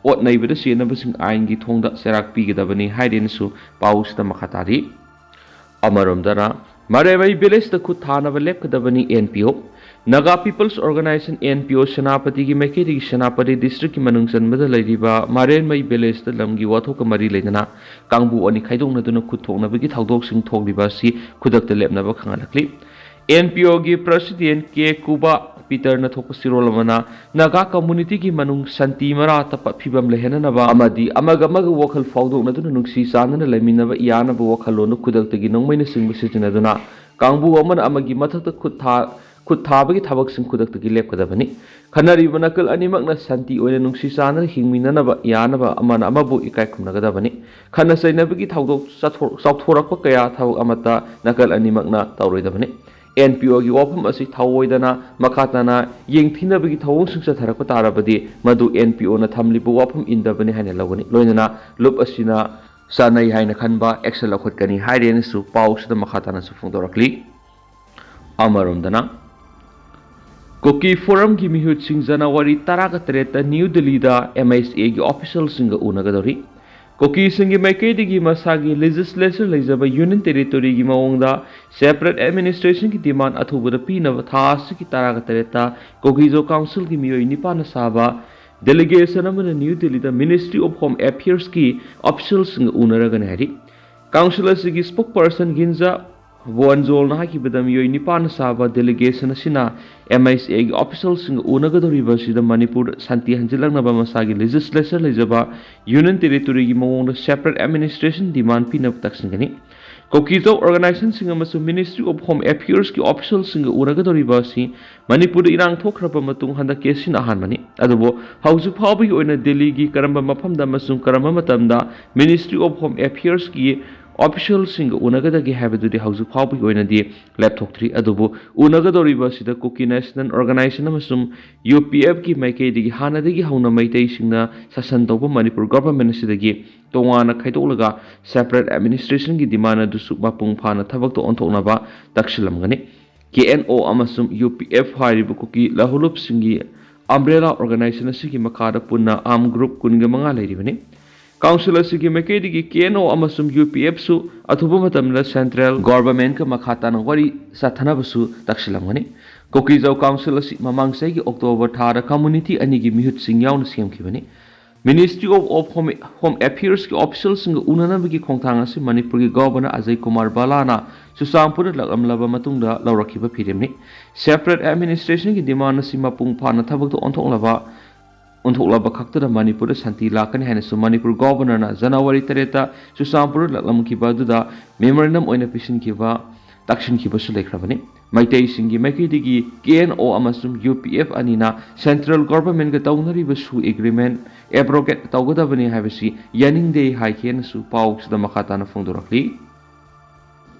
ꯑꯣꯠ ꯅꯩꯕꯗ ꯆꯦꯟꯅꯕꯁꯤꯡ ꯑꯥꯏꯟꯒꯤ ꯊꯣꯡꯗ ꯆꯩꯔꯥꯛ ꯄꯤꯒꯗꯕꯅꯤ ꯍꯥꯏꯔꯦꯅꯁꯨ ꯄꯥꯎꯁꯤꯗ ꯃꯈꯥ ꯇꯥꯔꯤ꯫ ꯑꯃꯔꯣꯝꯗꯅ ꯃꯔꯦꯃꯩ ꯚꯤꯂꯦꯖꯇ ꯈꯨꯠ ꯊꯥꯅꯕ ꯂꯦꯞꯀꯗꯕꯅꯤ N P O. Naga peoples organisation, N P O, ꯁꯦꯅꯥꯄꯇꯤꯒꯤ ꯃꯥꯏꯀꯩꯗꯒꯤ ꯁꯦꯅꯥꯄꯇꯤ ꯗꯤꯁꯇ꯭ꯔꯤꯛꯀꯤ ꯃꯅꯨꯡ ꯆꯟꯕꯗ ꯂꯩꯔꯤꯕ ꯃꯔꯦꯟꯃꯩ ꯚꯤꯂꯦꯖꯇ ꯂꯝꯒꯤ ꯋꯥꯊꯣꯛꯀ ꯃꯔꯤ ꯂꯩꯅꯅ ꯀꯥꯡꯕꯨ ꯑꯅꯤ ꯈꯥꯏꯗꯣꯛꯅꯗꯨꯅ ꯈꯨꯠ ꯊꯣꯛꯅꯕꯒꯤ ꯊꯧꯗꯣꯛꯁꯤꯡ ꯊꯣꯛꯂꯤꯕ ꯑꯁꯤ ꯈꯨꯗꯛꯇ ꯂꯦꯞꯅꯕ ꯈꯪꯍꯜꯂꯛꯂꯤ꯫ ꯑꯦꯟ ꯄꯤ ꯑꯣꯒꯤ ꯄ꯭ꯔꯁꯤꯗꯦꯟꯠ ꯀꯦ ꯀꯨꯕꯥ ꯄꯤꯇꯔꯅ ꯊꯣꯛꯄ ꯆꯦꯔꯣꯜ ꯑꯃꯅ ꯅꯥꯒꯥ ꯀꯝꯃꯨꯅꯤꯇꯤꯒꯤ ꯃꯅꯨꯡ ꯁꯥꯟꯇꯤ ꯃꯔꯥ ꯇꯞꯄ ꯐꯤꯕꯝ ꯂꯩꯍꯟꯅꯅꯕ ꯑꯃꯗꯤ ꯑꯃꯒ ꯑꯃꯒ ꯋꯥꯈꯜ ꯐꯥꯎꯗꯣꯛꯅꯗꯨꯅ ꯅꯨꯡꯁꯤ ꯆꯥꯟꯅꯅ ꯂꯩꯃꯤꯟꯅꯕ ꯌꯥꯅꯕ ꯋꯥꯈꯜꯂꯣꯟꯗꯨ ꯈꯨꯗꯛꯇꯒꯤ ꯅꯣꯡꯃꯩꯅꯆꯤꯡꯕ ꯁꯤꯖꯤꯟꯅꯗꯨꯅ ꯀꯥꯡꯕꯨ ꯑꯃꯅ ꯑꯃꯒꯤ ꯃꯊꯛꯇ ꯈꯨꯠ ꯊꯥ-, ꯈꯨꯠ ꯊꯥꯕꯒꯤ ꯊꯕꯛꯁꯤꯡ ꯈꯨꯗꯛꯇꯒꯤ ꯂꯦꯞꯀꯗꯕꯅꯤ꯫ ꯈꯠꯅꯔꯤꯕ ꯅꯥꯀꯜ ꯑꯅꯤꯃꯛꯅ ꯁꯥꯟꯇꯤ ꯑꯣꯏꯅ ꯅꯨꯡꯁꯤ ꯆꯥꯟꯅꯅ ꯍꯤꯡꯃꯤꯟꯅꯅꯕ ꯌꯥꯅꯕ ꯑꯃꯅ ꯑꯃꯕꯨ ꯏꯀꯥꯏ ꯈꯨꯝꯅꯒꯗꯕꯅꯤ꯫ ꯈꯠꯅ ꯆꯩꯅꯕꯒꯤ ꯊꯧꯗꯣꯛ ꯆꯠꯊꯣ-, ꯆꯥꯎꯊꯣꯔꯛꯄ ꯀꯌꯥ ꯊꯕꯛ ꯑꯃꯠꯇ ꯅꯥꯀꯜ ꯑꯅꯤꯃꯛꯅ ꯇꯧꯔꯣꯏꯗꯕꯅꯤ꯫ ꯑꯦꯟ ꯄꯤ ꯑꯣꯒꯤ ꯋꯥꯐꯝ ꯑꯁꯤ ꯊꯧꯑꯣꯏꯗꯅ ꯃꯈꯥ ꯇꯥꯅ ꯌꯦꯡꯊꯤꯅꯕꯒꯤ ꯊꯧꯑꯣꯡꯁꯤꯡ ꯆꯠꯊꯔꯛꯄ ꯇꯥꯔꯕꯗꯤ ꯃꯗꯨ ꯑꯦꯟ ꯄꯤ ꯑꯣꯅ ꯊꯝꯂꯤꯕ ꯋꯥꯐꯝ ꯏꯟꯗꯕꯅꯤ ꯍꯥꯏꯅ ꯂꯧꯒꯅꯤ꯫ ꯂꯣꯏꯅꯅ ꯂꯨꯞ ꯑꯁꯤꯅ ꯆꯥꯅꯩ ꯍꯥꯏꯅ ꯈꯟꯕ ꯑꯦꯛꯁꯟ ꯂꯧꯈꯠꯀꯅꯤ ꯍꯥꯏꯔꯦꯅꯁꯨ ꯄꯥꯎꯁꯤꯗ ꯃꯈꯥ ꯇꯥꯅꯁꯨ ꯐꯣꯡꯗꯣꯔꯛꯂꯤ꯫ ꯑꯃꯔꯣꯝꯗꯅ ꯀꯨꯀꯤ ꯐꯣꯔꯝꯒꯤ ꯃꯤꯍꯨꯠꯁꯤꯡ ꯖꯅꯋꯥꯔꯤ ꯇꯔꯥꯒ ꯇꯔꯦꯠꯇ ꯅ꯭ꯌꯨ ꯗꯤꯜꯂꯤꯗ ꯑꯦꯝ ꯑꯩꯆ ꯑꯦꯒꯤ ꯑꯣꯐꯤꯁꯤꯌꯦꯜꯁꯤꯡꯒ ꯎꯅꯒꯗꯧꯔꯤ꯫ ꯀꯨꯀꯤꯁꯤꯡꯒꯤ ꯃꯥꯏꯀꯩꯗꯒꯤ ꯃꯁꯥꯒꯤ ꯂꯦꯖꯤꯁꯂꯦꯆꯔ ꯂꯩꯖꯕ ꯌꯨꯅꯤꯌꯟ ꯇꯦꯔꯤꯇꯣꯔꯤꯒꯤ ꯃꯑꯣꯡꯗ ꯁꯦꯄꯔꯦꯠ ꯑꯦꯗꯃꯤꯅꯤꯁꯇ꯭ꯔꯦꯁꯟꯒꯤ ꯗꯤꯃꯥꯟ ꯑꯊꯨꯕꯗ ꯄꯤꯅꯕ ꯊꯥ ꯑꯁꯤꯒꯤ ꯇꯔꯥꯒ ꯇꯔꯦꯠꯇ ꯀꯨꯀꯤꯖꯣ ꯀꯥꯎꯟꯁꯤꯜꯒꯤ ꯃꯤꯑꯣꯏ ꯅꯤꯄꯥꯟꯅ ꯁꯥꯕ ꯗꯦꯂꯤꯒꯦꯁꯟ ꯑꯃꯅ ꯅ꯭ꯌꯨ ꯗꯤꯜꯂꯤꯗ ꯃꯤꯅꯤꯁꯇ꯭ꯔꯤ ꯑꯣꯐ ꯍꯣꯝ ꯑꯦꯐꯤꯌꯔꯁꯀꯤ ꯑꯣꯐꯤꯁꯤꯌꯦꯜꯁꯤꯡꯒ ꯎꯅꯔꯒꯅꯤ ꯍꯥꯏꯔꯤ꯫ ꯀꯥꯎꯟꯁꯤꯜ ꯑꯁꯤꯒꯤ ꯁ꯭ꯄꯣꯛꯄꯔꯁꯟ ꯒꯤꯟꯖꯥ ꯕꯣꯟꯖꯣꯜꯅ ꯍꯥꯏꯈꯤꯕꯗ ꯃꯤꯑꯣꯏ ꯅꯤꯄꯥꯟꯅ ꯁꯥꯕ ꯗꯦꯂꯤꯒꯦꯁꯟ ꯑꯁꯤꯅ ꯑꯦꯝ ꯑꯥꯏ ꯁꯤ ꯑꯦꯒꯤ ꯑꯣꯐꯤꯁꯤꯌꯦꯜꯁꯤꯡꯒ ꯎꯅꯒꯗꯧꯔꯤꯕ ꯑꯁꯤꯗ ꯃꯅꯤꯄꯨꯔꯗ ꯁꯥꯟꯇꯤ ꯍꯟꯖꯤꯜꯂꯛꯅꯕ ꯃꯁꯥꯒꯤ ꯂꯦꯖꯤꯁꯂꯦꯆꯔ ꯂꯩꯖꯕ ꯌꯨꯅꯤꯌꯟ ꯇꯦꯔꯤꯇꯣꯔꯤꯒꯤ ꯃꯑꯣꯡꯗ ꯁꯦꯄꯔꯦꯠ ꯑꯦꯗꯃꯤꯅꯤꯁꯇ꯭ꯔꯦꯁꯟ ꯗꯤꯃꯥꯟ ꯄꯤꯅꯕ ꯇꯛꯁꯤꯟꯒꯅꯤ꯫ ꯀꯨꯀꯤꯖꯧ ꯑꯣꯔꯒꯅꯥꯏꯖꯦꯁꯟꯁꯤꯡ ꯑꯃꯁꯨꯡ ꯃꯤꯅꯤꯁꯇ꯭ꯔꯤ ꯑꯣꯐ ꯍꯣꯝ ꯑꯦꯐꯤꯌꯔꯁꯀꯤ ꯑꯣꯐꯤꯁꯤꯌꯦꯜꯁꯤꯡꯒ ꯎꯅꯒꯗꯧꯔꯤꯕ ꯑꯁꯤ ꯃꯅꯤꯄꯨꯔꯗ ꯏꯔꯥꯡ ꯊꯣꯛꯈ꯭ꯔꯕ ꯃꯇꯨꯡ ꯍꯟꯗꯛꯀꯤ ꯑꯁꯤꯅ ꯑꯍꯥꯟꯕꯅꯤ꯫ ꯑꯗꯨꯕꯨ ꯍꯧꯖꯤꯛ ꯐꯥꯎꯕꯒꯤ ꯑꯣꯏꯅ ꯗꯦꯜꯂꯤꯒꯤ ꯀꯔꯝꯕ ꯃꯐꯝꯗ ꯑꯃꯁꯨꯡ ꯀꯔꯝꯕ ꯃꯇꯝꯗ ꯃꯤꯅꯤꯁꯇ꯭ꯔꯤ ꯑꯣꯐ ꯍꯣꯝ ꯑꯦꯐꯤꯌꯔꯁꯀꯤ ꯑꯣꯐꯤꯁꯤꯌꯦꯜꯁꯤꯡꯒ ꯎꯅꯒꯗꯒꯦ ꯍꯥꯏꯕꯗꯨꯗꯤ ꯍꯧꯖꯤꯛ ꯐꯥꯎꯕꯒꯤ ꯑꯣꯏꯅꯗꯤ ꯂꯦꯞꯊꯣꯛꯇ꯭ꯔꯤ꯫ ꯑꯗꯨꯕꯨ ꯎꯅꯒꯗꯧꯔꯤꯕ ꯑꯁꯤꯗ ꯀꯨꯀꯤ ꯅꯦꯁꯅꯦꯜ ꯑꯣꯔꯒꯅꯥꯏꯖꯦꯁꯟ ꯑꯃꯁꯨꯡ ꯌꯨ ꯄꯤ ꯑꯦꯐꯀꯤ ꯃꯥꯏꯀꯩꯗꯒꯤ ꯍꯥꯟꯅꯗꯒꯤ ꯍꯧꯅ ꯃꯩꯇꯩꯁꯤꯡꯅ ꯁꯥꯁꯟ ꯇꯧꯕ ꯃꯅꯤꯄꯨꯔ ꯒꯚꯔꯟꯃꯦꯟ ꯑꯁꯤꯗꯒꯤ ꯇꯣꯉꯥꯟꯅ ꯈꯥꯏꯗꯣꯛꯂꯒ ꯁꯦꯄꯔꯦꯠ ꯑꯦꯗꯃꯤꯅꯤꯁꯇ꯭ꯔꯦꯁꯟꯒꯤ ꯗꯤꯃꯥꯟ ꯑꯗꯨꯁꯨ ꯃꯄꯨꯡ ꯐꯥꯅ ꯊꯕꯛꯇ ꯑꯣꯟꯊꯣꯛꯅꯕ ꯇꯛꯁꯤꯜꯂꯝꯒꯅꯤ꯫ ꯀꯦ ꯑꯦꯟ ꯑꯣ ꯑꯃꯁꯨꯡ ꯌꯨ ꯄꯤ ꯑꯦꯐ ꯍꯥꯏꯔꯤꯕ ꯀꯨꯀꯤ ꯂꯍꯨꯂꯨꯞꯁꯤꯡꯒꯤ ꯑꯝꯕ꯭ꯔꯦꯂꯥ ꯑꯣꯔꯒꯅꯥꯏꯖꯦꯁꯟ ꯑꯁꯤꯒꯤ ꯃꯈꯥꯗ ꯄꯨꯟꯅ ꯑꯥꯔꯝ ꯒ꯭ꯔꯨꯞ ꯀꯨꯟꯒ ꯃꯉꯥ ꯂꯩꯔꯤꯕꯅꯤ꯫ ꯀꯥꯎꯟꯁꯤꯜ ꯑꯁꯤꯒꯤ ꯃꯥꯏꯀꯩꯗꯒꯤ ꯀꯦ ꯑꯦꯟ ꯑꯣ ꯑꯃꯁꯨꯡ ꯌꯨ ꯄꯤ ꯑꯦꯐꯁꯨ ꯑꯊꯨꯕ ꯃꯇꯝꯗ ꯁꯦꯟꯇ꯭ꯔꯦꯜ ꯒꯣꯚꯔꯟꯃꯦꯟꯠꯀ ꯃꯈꯥ ꯇꯥꯅ ꯋꯥꯔꯤ ꯆꯠꯊꯅꯕꯁꯨ ꯇꯛꯁꯤꯜꯂꯝꯒꯅꯤ꯫ ꯀꯨꯀꯤꯖꯧ ꯀꯥꯎꯟꯁꯤꯜ ꯑꯁꯤ ꯃꯃꯥꯡ ꯆꯍꯤꯒꯤ ꯑꯣꯛꯇꯣꯕꯔ ꯊꯥꯗ ꯀꯝꯃꯨꯅꯤꯇꯤ ꯑꯅꯤꯒꯤ ꯃꯤꯍꯨꯠꯁꯤꯡ ꯌꯥꯎꯅ ꯁꯦꯝꯈꯤꯕꯅꯤ꯫ ꯃꯤꯅꯤꯁꯇ꯭ꯔꯤ ꯑꯣꯐ ꯍꯣꯝ, ꯍꯣꯝ ꯑꯦꯐꯤꯌꯔꯁꯀꯤ ꯑꯣꯐꯤꯁꯤꯌꯦꯜꯁꯤꯡꯒ ꯎꯅꯅꯕꯒꯤ ꯈꯣꯡꯊꯥꯡ ꯑꯁꯤ ꯃꯅꯤꯄꯨꯔꯒꯤ ꯒꯣꯚꯔꯅꯔ ꯑꯖꯌ ꯀꯨꯃꯥꯔ ꯚꯜꯂꯥꯅ ꯆꯨꯔꯆꯥꯟꯄꯨꯔꯗ ꯂꯥꯛꯂꯝꯂꯕ ꯃꯇꯨꯡꯗ ꯂꯧꯔꯛꯈꯤꯕ ꯐꯤꯔꯦꯞꯅꯤ꯫ ꯁꯦꯄꯔꯦꯠ ꯑꯦꯗꯃꯤꯅꯤꯁꯇ꯭ꯔꯦꯁꯟꯒꯤ ꯗꯤꯃꯥꯟ ꯑꯁꯤ ꯃꯄꯨꯡ ꯐꯥꯅ ꯊꯕꯛꯇ ꯑꯣꯟꯊꯣꯛꯂꯕ, ꯑꯣꯟꯊꯣꯛꯂꯕ ꯈꯛꯇꯗ ꯃꯅꯤꯄꯨꯔꯗ ꯁꯥꯟꯇꯤ ꯂꯥꯛꯀꯅꯤ ꯍꯥꯏꯅꯁꯨ ꯃꯅꯤꯄꯨꯔ ꯒꯣꯚꯔꯅꯔꯅ ꯖꯅꯋꯥꯔꯤ ꯇꯔꯦꯠꯇ ꯆꯨꯔꯆꯥꯟꯄꯨꯔꯗ ꯂꯥꯛꯂꯝꯈꯤꯕ ꯑꯗꯨꯗ ꯃꯦꯃꯣꯔꯦꯟꯗꯝ ꯑꯣꯏꯅ ꯄꯤꯁꯤꯟꯈꯤꯕ, ꯇꯛꯁꯤꯟꯈꯤꯕꯁꯨ ꯂꯩꯈ꯭ꯔꯕꯅꯤ꯫ ꯃꯩꯇꯩꯁꯤꯡꯒꯤ ꯃꯥꯏꯀꯩꯗꯒꯤ ꯀꯦ ꯑꯦꯟ ꯑꯣ ꯑꯃꯁꯨꯡ ꯌꯨ ꯄꯤ ꯑꯦꯐ ꯑꯅꯤꯅ ꯁꯦꯟꯇ꯭ꯔꯦꯜ ꯒꯣꯚꯔꯟꯃꯦꯟꯠꯀ ꯇꯧꯅꯔꯤꯕ ꯁꯨ ꯑꯦꯒ꯭ꯔꯤꯃꯦꯟꯠ ꯑꯦꯕ꯭ꯔꯣꯒꯦꯠ ꯇꯧꯒꯗꯕꯅꯤ ꯍꯥꯏꯕꯁꯤ ꯌꯥꯅꯤꯡꯗꯦ ꯍꯥꯏꯈꯤ ꯍꯥꯏꯅꯁꯨ ꯄꯥꯎꯁꯤꯗ ꯃꯈꯥ ꯇꯥꯅ ꯐꯣꯡꯗꯣꯔꯛꯂꯤ꯫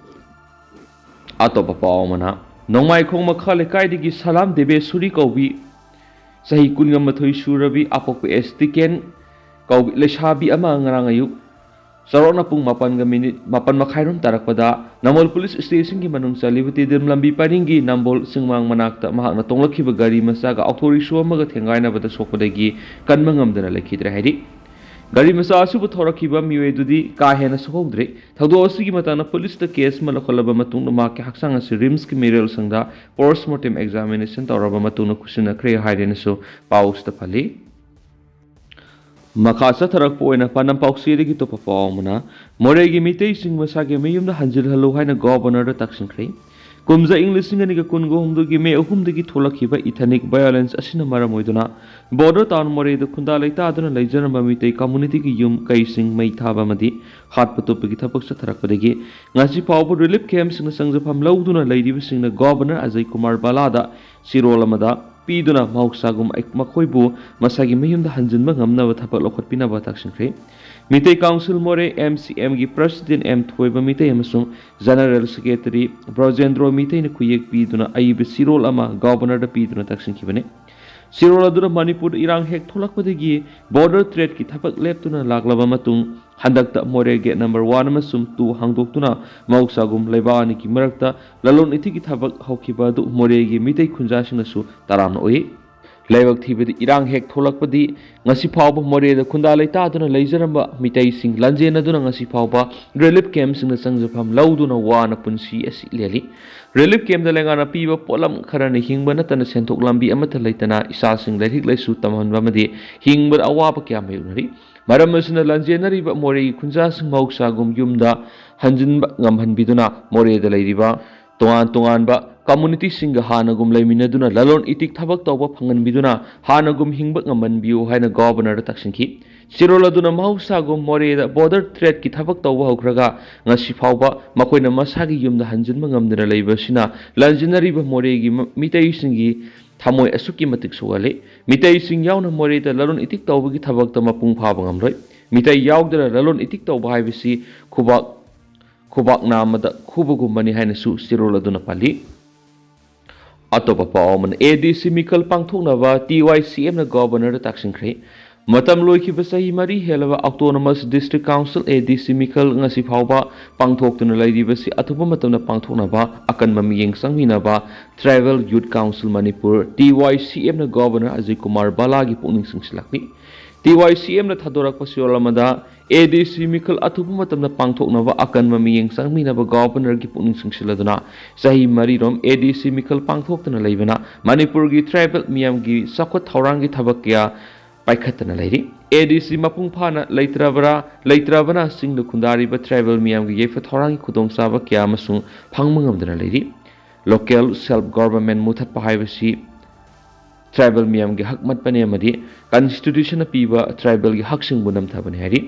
ꯑꯇꯣꯞꯄ ꯄꯥꯎ ꯑꯃꯅ, ꯅꯣꯡꯃꯥꯏꯈꯣꯡ ꯃꯈꯥ ꯂꯩꯀꯥꯏꯗꯒꯤ ꯁꯂꯥꯝ ꯗꯦꯕꯦꯁꯣꯔꯤ ꯀꯧꯕꯤ ꯆꯍꯤ ꯀꯨꯟꯒ ꯃꯥꯊꯣꯏ ꯁꯨꯔꯕꯤ ꯑꯄꯣꯛꯄ ꯑꯦꯁꯇꯤꯀꯦꯟ ꯀꯧꯕꯤ ꯂꯩꯁꯥꯕꯤ ꯑꯃ ꯉꯔꯥꯡ ꯑꯌꯨꯛ ꯆꯥꯎꯔꯥꯛꯅ ꯄꯨꯡ ꯃꯥꯄꯟꯒ ꯃꯤꯅꯤꯠ ꯃꯥꯄꯟ ꯃꯈꯥꯏꯔꯣꯝ ꯇꯥꯔꯛꯄꯗ ꯅꯝꯕꯣꯜ ꯄꯨꯂꯤꯁ ꯁ꯭ꯇꯦꯁꯟꯒꯤ ꯃꯅꯨꯡ ꯆꯜꯂꯤꯕ ꯇꯤꯗꯤꯝ ꯂꯝꯕꯤ ꯄꯔꯤꯡꯒꯤ ꯅꯝꯕꯣꯜ ꯆꯤꯡꯃꯥꯡ ꯃꯅꯥꯛꯇ ꯃꯍꯥꯛꯅ ꯇꯣꯡꯂꯛꯈꯤꯕ ꯒꯥꯔꯤ ꯃꯆꯥꯒ ꯑꯣꯇꯣ ꯔꯤꯛꯁꯣ ꯑꯃꯒ ꯊꯦꯡꯒꯥꯏꯅꯕꯗ ꯁꯣꯛꯄꯗꯒꯤ ꯀꯟꯕ ꯉꯝꯗꯅ ꯂꯩꯈꯤꯗ꯭ꯔꯦ ꯍꯥꯏꯔꯤ꯫ ꯒꯥꯔꯤ ꯃꯆꯥ ꯑꯁꯤꯕꯨ ꯊꯧꯔꯛꯈꯤꯕ ꯃꯤꯑꯣꯏ ꯑꯗꯨꯗꯤ ꯀꯥ ꯍꯦꯟꯅ ꯁꯣꯛꯍꯧꯗ꯭ꯔꯦ꯫ ꯊꯧꯗꯣꯛ ꯑꯁꯤꯒꯤ ꯃꯇꯥꯡꯗ ꯄꯨꯂꯤꯁꯇ ꯀꯦꯁ ꯑꯃ ꯂꯧꯈꯠꯂꯕ ꯃꯇꯨꯡꯗ ꯃꯍꯥꯛꯀꯤ ꯍꯛꯆꯥꯡ ꯑꯁꯤ ꯔꯤꯝꯁꯀꯤ ꯃꯤꯔꯦꯜ ꯁꯪꯗ ꯄꯣꯁꯃꯣꯔꯇꯦꯝ ꯑꯦꯛꯖꯥꯃꯤꯅꯦꯁꯟ ꯇꯧꯔꯕ ꯃꯇꯨꯡꯗ ꯈꯨꯠꯁꯤꯟꯅꯈ꯭ꯔꯦ ꯍꯥꯏꯔꯦꯅꯁꯨ ꯄꯥꯎꯁꯤꯗ ꯄꯜꯂꯤ꯫ ꯃꯈꯥ ꯆꯠꯊꯔꯛꯄ ꯑꯣꯏꯅ ꯄꯥꯟꯗꯝ ꯄꯥꯎꯆꯦꯗꯒꯤ ꯑꯇꯣꯞꯄ ꯄꯥꯎ ꯑꯃꯅ, ꯃꯣꯔꯦꯒꯤ ꯃꯤꯇꯩꯁꯤꯡ ꯃꯁꯥꯒꯤ ꯃꯌꯨꯝꯗ ꯍꯟꯖꯤꯜꯍꯜꯂꯨ ꯍꯥꯏꯅ ꯒꯣꯚꯔꯅꯔꯗ ꯇꯛꯁꯤꯟꯈ꯭ꯔꯦ꯫ ꯀꯨꯝꯖꯥ ꯏꯪ ꯂꯤꯁꯤꯡ ꯑꯅꯤꯒ ꯀꯨꯟꯒ ꯍꯨꯝꯗꯣꯏꯒꯤ ꯃꯦ ꯑꯍꯨꯝꯗꯒꯤ ꯊꯣꯛꯂꯛꯈꯤꯕ ꯏꯊꯅꯤꯛ ꯚꯥꯏꯑꯣꯂꯦꯟꯁ ꯑꯁꯤꯅ ꯃꯔꯝ ꯑꯣꯏꯗꯨꯅ ꯕꯣꯔꯗꯔ ꯇꯥꯎꯟ ꯃꯣꯔꯦꯗ ꯈꯨꯟꯗꯥ ꯂꯩꯇꯥꯗꯨꯅ ꯂꯩꯖꯔꯝꯕ ꯃꯤꯇꯩ ꯀꯝꯃꯨꯅꯤꯇꯤꯒꯤ ꯌꯨꯝ ꯀꯩꯁꯤꯡ ꯃꯩ ꯊꯥꯕ ꯑꯃꯗꯤ ꯍꯥꯠꯄ ꯇꯨꯞꯄꯒꯤ ꯊꯕꯛ ꯆꯠꯊꯔꯛꯄꯗꯒꯤ ꯉꯁꯤ ꯐꯥꯎꯕ ꯔꯤꯂꯤꯐ ꯀꯦꯝꯞꯁꯤꯡꯅ ꯆꯪꯖꯐꯝ ꯂꯧꯗꯨꯅ ꯂꯩꯔꯤꯕꯁꯤꯡꯅ ꯒꯣꯕꯔꯅꯔ ꯑꯖꯌ ꯀꯨꯃꯥꯔ ꯕꯂꯥꯗ ꯆꯤꯔꯣꯜ ꯑꯃꯗ ꯄꯤꯗꯨꯅ ꯃꯍꯧꯁꯥꯒꯨꯝ ꯑꯩ-, ꯃꯈꯣꯏꯕꯨ ꯃꯁꯥꯒꯤ ꯃꯌꯨꯝꯗ ꯍꯟꯖꯤꯟꯕ ꯉꯝꯅꯕ ꯊꯕꯛ ꯂꯧꯈꯠꯄꯤꯅꯕ ꯇꯥꯛꯁꯤꯟꯈ꯭ꯔꯦ꯫ ꯃꯤꯇꯩ ꯀꯥꯎꯟꯁꯤꯜ ꯃꯣꯔꯦ, ꯑꯦꯝ ꯁꯤ ꯑꯦꯝꯒꯤ ꯄ꯭ꯔꯁꯤꯗꯦꯟ ꯑꯦꯝ ꯊꯣꯏꯕ ꯃꯤꯇꯩ ꯑꯃꯁꯨꯡ ꯖꯦꯅꯔꯦꯜ ꯁꯦꯀ꯭ꯔꯦꯇꯔꯤ ꯕ꯭ꯔꯣꯖꯦꯟꯗ꯭ꯔꯣ ꯃꯤꯇꯩꯅ ꯈꯨꯌꯦꯛ ꯄꯤꯗꯨꯅ ꯑꯏꯕ ꯆꯤꯔꯣꯜ ꯑꯃ ꯒꯣꯕꯔꯅꯔꯗ ꯄꯤꯗꯨꯅ ꯇꯥꯛꯁꯤꯟꯈꯤꯕꯅꯤ꯫ ꯆꯤꯔꯣꯜ ꯑꯗꯨꯅ ꯃꯅꯤꯄꯨꯔꯗ ꯏꯔꯥꯡ ꯍꯦꯛ ꯊꯣꯛꯂꯛꯄꯗꯒꯤ ꯕꯣꯔꯗꯔ ꯊ꯭ꯔꯦꯠꯀꯤ ꯊꯕꯛ ꯂꯦꯞꯇꯨꯅ ꯂꯥꯛꯂꯕ ꯃꯇꯨꯡ, ꯍꯟꯗꯛꯇ ꯃꯣꯔꯦ ꯒꯦꯠ ꯅꯝꯕꯔ ꯋꯥꯟ ꯑꯃꯁꯨꯡ ꯇꯨ ꯍꯥꯡꯗꯣꯛꯇꯨꯅ ꯃꯍꯧꯁꯥꯒꯨꯝ ꯂꯩꯕꯥꯛ ꯑꯅꯤꯒꯤ ꯃꯔꯛꯇ ꯂꯂꯣꯟ ꯏꯇꯤꯛꯀꯤ ꯊꯕꯛ ꯍꯧꯈꯤꯕ ꯑꯗꯨ ꯃꯣꯔꯦꯒꯤ ꯃꯤꯇꯩ ꯈꯨꯟꯖꯥꯁꯤꯡꯅꯁꯨ ꯇꯔꯥꯝꯅ ꯎꯏ꯫ ꯂꯥꯏꯕꯛ ꯊꯤꯕꯗꯤ, ꯏꯔꯥꯡ ꯍꯦꯛ ꯊꯣꯛꯂꯛꯄꯗꯤ ꯉꯁꯤ ꯐꯥꯎꯕ ꯃꯣꯔꯦꯗ ꯈꯨꯟꯗꯥ ꯂꯩꯇꯥꯗꯨꯅ ꯂꯩꯖꯔꯝꯕ ꯃꯤꯇꯩꯁꯤꯡ ꯂꯥꯟꯖꯦꯟꯅꯗꯨꯅ ꯉꯁꯤ ꯐꯥꯎꯕ ꯔꯤꯂꯤꯐ ꯀꯦꯝꯞꯁꯤꯡꯗ ꯆꯪꯖꯐꯝ ꯂꯧꯗꯨꯅ ꯋꯥꯅ ꯄꯨꯟꯁꯤ ꯑꯁꯤ ꯂꯦꯜꯂꯤ꯫ ꯔꯤꯂꯤꯐ ꯀꯦꯝꯞꯇ ꯂꯩꯉꯥꯛꯅ ꯄꯤꯕ ꯄꯣꯠꯂꯝ ꯈꯔꯅ ꯍꯤꯡꯕ ꯅꯠꯇꯅ ꯁꯦꯟꯊꯣꯛ ꯂꯝꯕꯤ ꯑꯃꯠꯇ ꯂꯩꯇꯅ ꯏꯆꯥꯁꯤꯡ ꯂꯥꯏꯔꯤꯛ ꯂꯥꯏꯁꯨ ꯇꯝꯍꯟꯕ ꯑꯃꯗꯤ ꯍꯤꯡꯕꯗ ꯑꯋꯥꯕ ꯀꯌꯥ ꯃꯥꯌꯣꯛꯅꯔꯤ꯫ ꯃꯔꯝ ꯑꯁꯤꯅ ꯂꯥꯟꯖꯦꯟꯅꯔꯤꯕ ꯃꯣꯔꯦꯒꯤ ꯈꯨꯟꯖꯥꯁꯤꯡ ꯃꯍꯧꯁꯥꯒꯨꯝ ꯌꯨꯝꯗ ꯍꯟꯖꯤꯟꯕ ꯉꯝꯍꯟꯕꯤꯗꯨꯅ ꯃꯣꯔꯦꯗ ꯂꯩꯔꯤꯕ ꯇꯣꯉꯥꯟ ꯇꯣꯉꯥꯟꯕ ꯀꯝꯃꯨꯅꯤꯇꯤꯁꯤꯡꯒ ꯍꯥꯟꯅꯒꯨꯝ ꯂꯩꯃꯤꯟꯅꯗꯨꯅ ꯂꯂꯣꯟ ꯏꯇꯤꯛ ꯊꯕꯛ ꯇꯧꯕ ꯐꯪꯍꯟꯕꯤꯗꯨꯅ ꯍꯥꯟꯅꯒꯨꯝ ꯍꯤꯡꯕ ꯉꯝꯍꯟꯕꯤꯌꯨ ꯍꯥꯏꯅ ꯒꯣꯕꯔꯅꯔꯗ ꯇꯥꯛꯁꯤꯟꯈꯤ꯫ ꯆꯤꯔꯣꯜ ꯑꯗꯨꯅ ꯃꯍꯧꯁꯥꯒꯨꯝ ꯃꯣꯔꯦꯗ ꯕꯣꯔꯗꯔ ꯊ꯭ꯔꯦꯠꯀꯤ ꯊꯕꯛ ꯇꯧꯕ ꯍꯧꯈ꯭ꯔꯒ ꯉꯁꯤ ꯐꯥꯎꯕ ꯃꯈꯣꯏꯅ ꯃꯁꯥꯒꯤ ꯌꯨꯝꯗ ꯍꯟꯖꯤꯟꯕ ꯉꯝꯗꯅ ꯂꯩꯕ ꯑꯁꯤꯅ ꯂꯥꯟꯖꯦꯟꯅꯔꯤꯕ ꯃꯣꯔꯦꯒꯤ ꯃ-, ꯃꯤꯇꯩꯁꯤꯡꯒꯤ ꯊꯃꯣꯏ ꯑꯁꯨꯛꯀꯤ ꯃꯇꯤꯛ ꯁꯣꯛꯍꯜꯂꯤ꯫ ꯃꯤꯇꯩꯁꯤꯡ ꯌꯥꯎꯅ ꯃꯣꯔꯦꯗ ꯂꯂꯣꯟ ꯏꯇꯤꯛ ꯇꯧꯕꯒꯤ ꯊꯕꯛꯇ ꯃꯄꯨꯡ ꯐꯥꯕ ꯉꯝꯂꯣꯏ꯫ ꯃꯤꯇꯩ ꯌꯥꯎꯗꯅ ꯂꯂꯣꯟ ꯏꯇꯤꯛ ꯇꯧꯕ ꯍꯥꯏꯕꯁꯤ ꯈꯨꯕꯥꯛ, ꯈꯨꯕꯥꯛ ꯅꯥꯝꯃꯗ ꯈꯨꯕꯒꯨꯝꯕꯅꯤ ꯍꯥꯏꯅꯁꯨ ꯆꯤꯔꯣꯜ ꯑꯗꯨꯅ ꯄꯜꯂꯤ꯫ ꯑꯇꯣꯞꯄ ꯄꯥꯎ ꯑꯃꯅ, ꯑꯦ ꯗꯤ ꯁꯤ ꯃꯤꯈꯜ ꯄꯥꯡꯊꯣꯛꯅꯕ ꯇꯤ ꯋꯥꯏ ꯁꯤ ꯑꯦꯝꯅ ꯒꯣꯕꯔꯅꯔꯗ ꯇꯥꯛꯁꯤꯟꯈ꯭ꯔꯦ꯫ ꯃꯇꯝ ꯂꯣꯏꯈꯤꯕ ꯆꯍꯤ ꯃꯔꯤ ꯍꯦꯜꯂꯕ ꯑꯣꯇꯣꯅꯣꯃꯁ ꯗꯤꯁꯇ꯭ꯔꯤꯛ ꯀꯥꯎꯟꯁꯤꯜ, ꯑꯦ ꯗꯤ ꯁꯤ, ꯃꯤꯈꯜ ꯉꯁꯤ ꯐꯥꯎꯕ ꯄꯥꯡꯊꯣꯛꯇꯨꯅ ꯂꯩꯔꯤꯕꯁꯤ ꯑꯊꯨꯕ ꯃꯇꯝꯗ ꯄꯥꯡꯊꯣꯛꯅꯕ ꯑꯀꯟꯕ ꯃꯤꯠꯌꯦꯡ ꯆꯪꯃꯤꯟꯅꯕ ꯇ꯭ꯔꯥꯏꯕꯦꯜ ꯌꯨꯠ ꯀꯥꯎꯟꯁꯤꯜ ꯃꯅꯤꯄꯨꯔ, ꯇꯤ ꯋꯥꯏ ꯁꯤ ꯑꯦꯝꯅ ꯒꯣꯕꯔꯅꯔ ꯑꯖꯌ ꯀꯨꯃꯥꯔ ꯕꯂꯥꯒꯤ ꯄꯨꯛꯅꯤꯡ ꯆꯤꯡꯁꯤꯜꯂꯛꯂꯤ꯫ ꯇꯤ ꯋꯥꯏ ꯁꯤ ꯑꯦꯝꯅ ꯊꯥꯗꯣꯔꯛꯄ ꯆꯤꯔꯣꯜ ꯑꯃꯗ, ꯑꯦ ꯗꯤ ꯁꯤ ꯃꯤꯈꯜ ꯑꯊꯨꯕ ꯃꯇꯝꯗ ꯄꯥꯡꯊꯣꯛꯅꯕ ꯑꯀꯟꯕ ꯃꯤꯠꯌꯦꯡ ꯆꯪꯃꯤꯟꯅꯕ ꯒꯣꯕꯔꯅꯔꯒꯤ ꯄꯨꯛꯅꯤꯡ ꯆꯤꯡꯁꯤꯜꯂꯗꯨꯅ ꯆꯍꯤ ꯃꯔꯤꯔꯣꯝ ꯑꯦ ꯗꯤ ꯁꯤ ꯃꯤꯈꯜ ꯄꯥꯡꯊꯣꯛꯇꯨꯅ ꯂꯩꯕꯅ ꯃꯅꯤꯄꯨꯔꯒꯤ ꯇ꯭ꯔꯥꯏꯕꯦꯜ ꯃꯤꯌꯥꯝꯒꯤ ꯆꯥꯎꯈꯠ ꯊꯧꯔꯥꯡꯒꯤ ꯊꯕꯛ ꯀꯌꯥ ꯄꯥꯏꯈꯠꯇꯅ ꯂꯩꯔꯤ꯫ ꯑꯦ ꯗꯤ ꯁꯤ ꯃꯄꯨꯡ ꯐꯥꯅ ꯂꯩꯇ꯭ꯔꯕ꯭ꯔꯥ, ꯂꯩꯇ꯭ꯔꯕꯅ ꯆꯤꯡꯗ ꯈꯨꯟꯗꯥꯔꯤꯕ ꯇ꯭ꯔꯥꯏꯕꯦꯜ ꯃꯤꯌꯥꯝꯒꯤ ꯌꯥꯏꯐ ꯊꯧꯔꯥꯡꯒꯤ ꯈꯨꯗꯣꯡꯆꯥꯕ ꯀꯌꯥ ꯑꯃꯁꯨ ꯐꯪꯕ ꯉꯝꯗꯅ ꯂꯩꯔꯤ꯫ Local self government ꯃꯨꯊꯠꯄ ꯍꯥꯏꯕꯁꯤ tribal ꯃꯤꯌꯥꯝꯒꯤ ꯍꯛ ꯃꯠꯄꯅꯤ ꯑꯃꯗꯤ constitution ꯅ ꯄꯤꯕ tribal ꯒꯤ ꯍꯛꯁꯤꯡꯕꯨ ꯅꯝꯊꯕꯅꯤ ꯍꯥꯏꯔꯤ꯫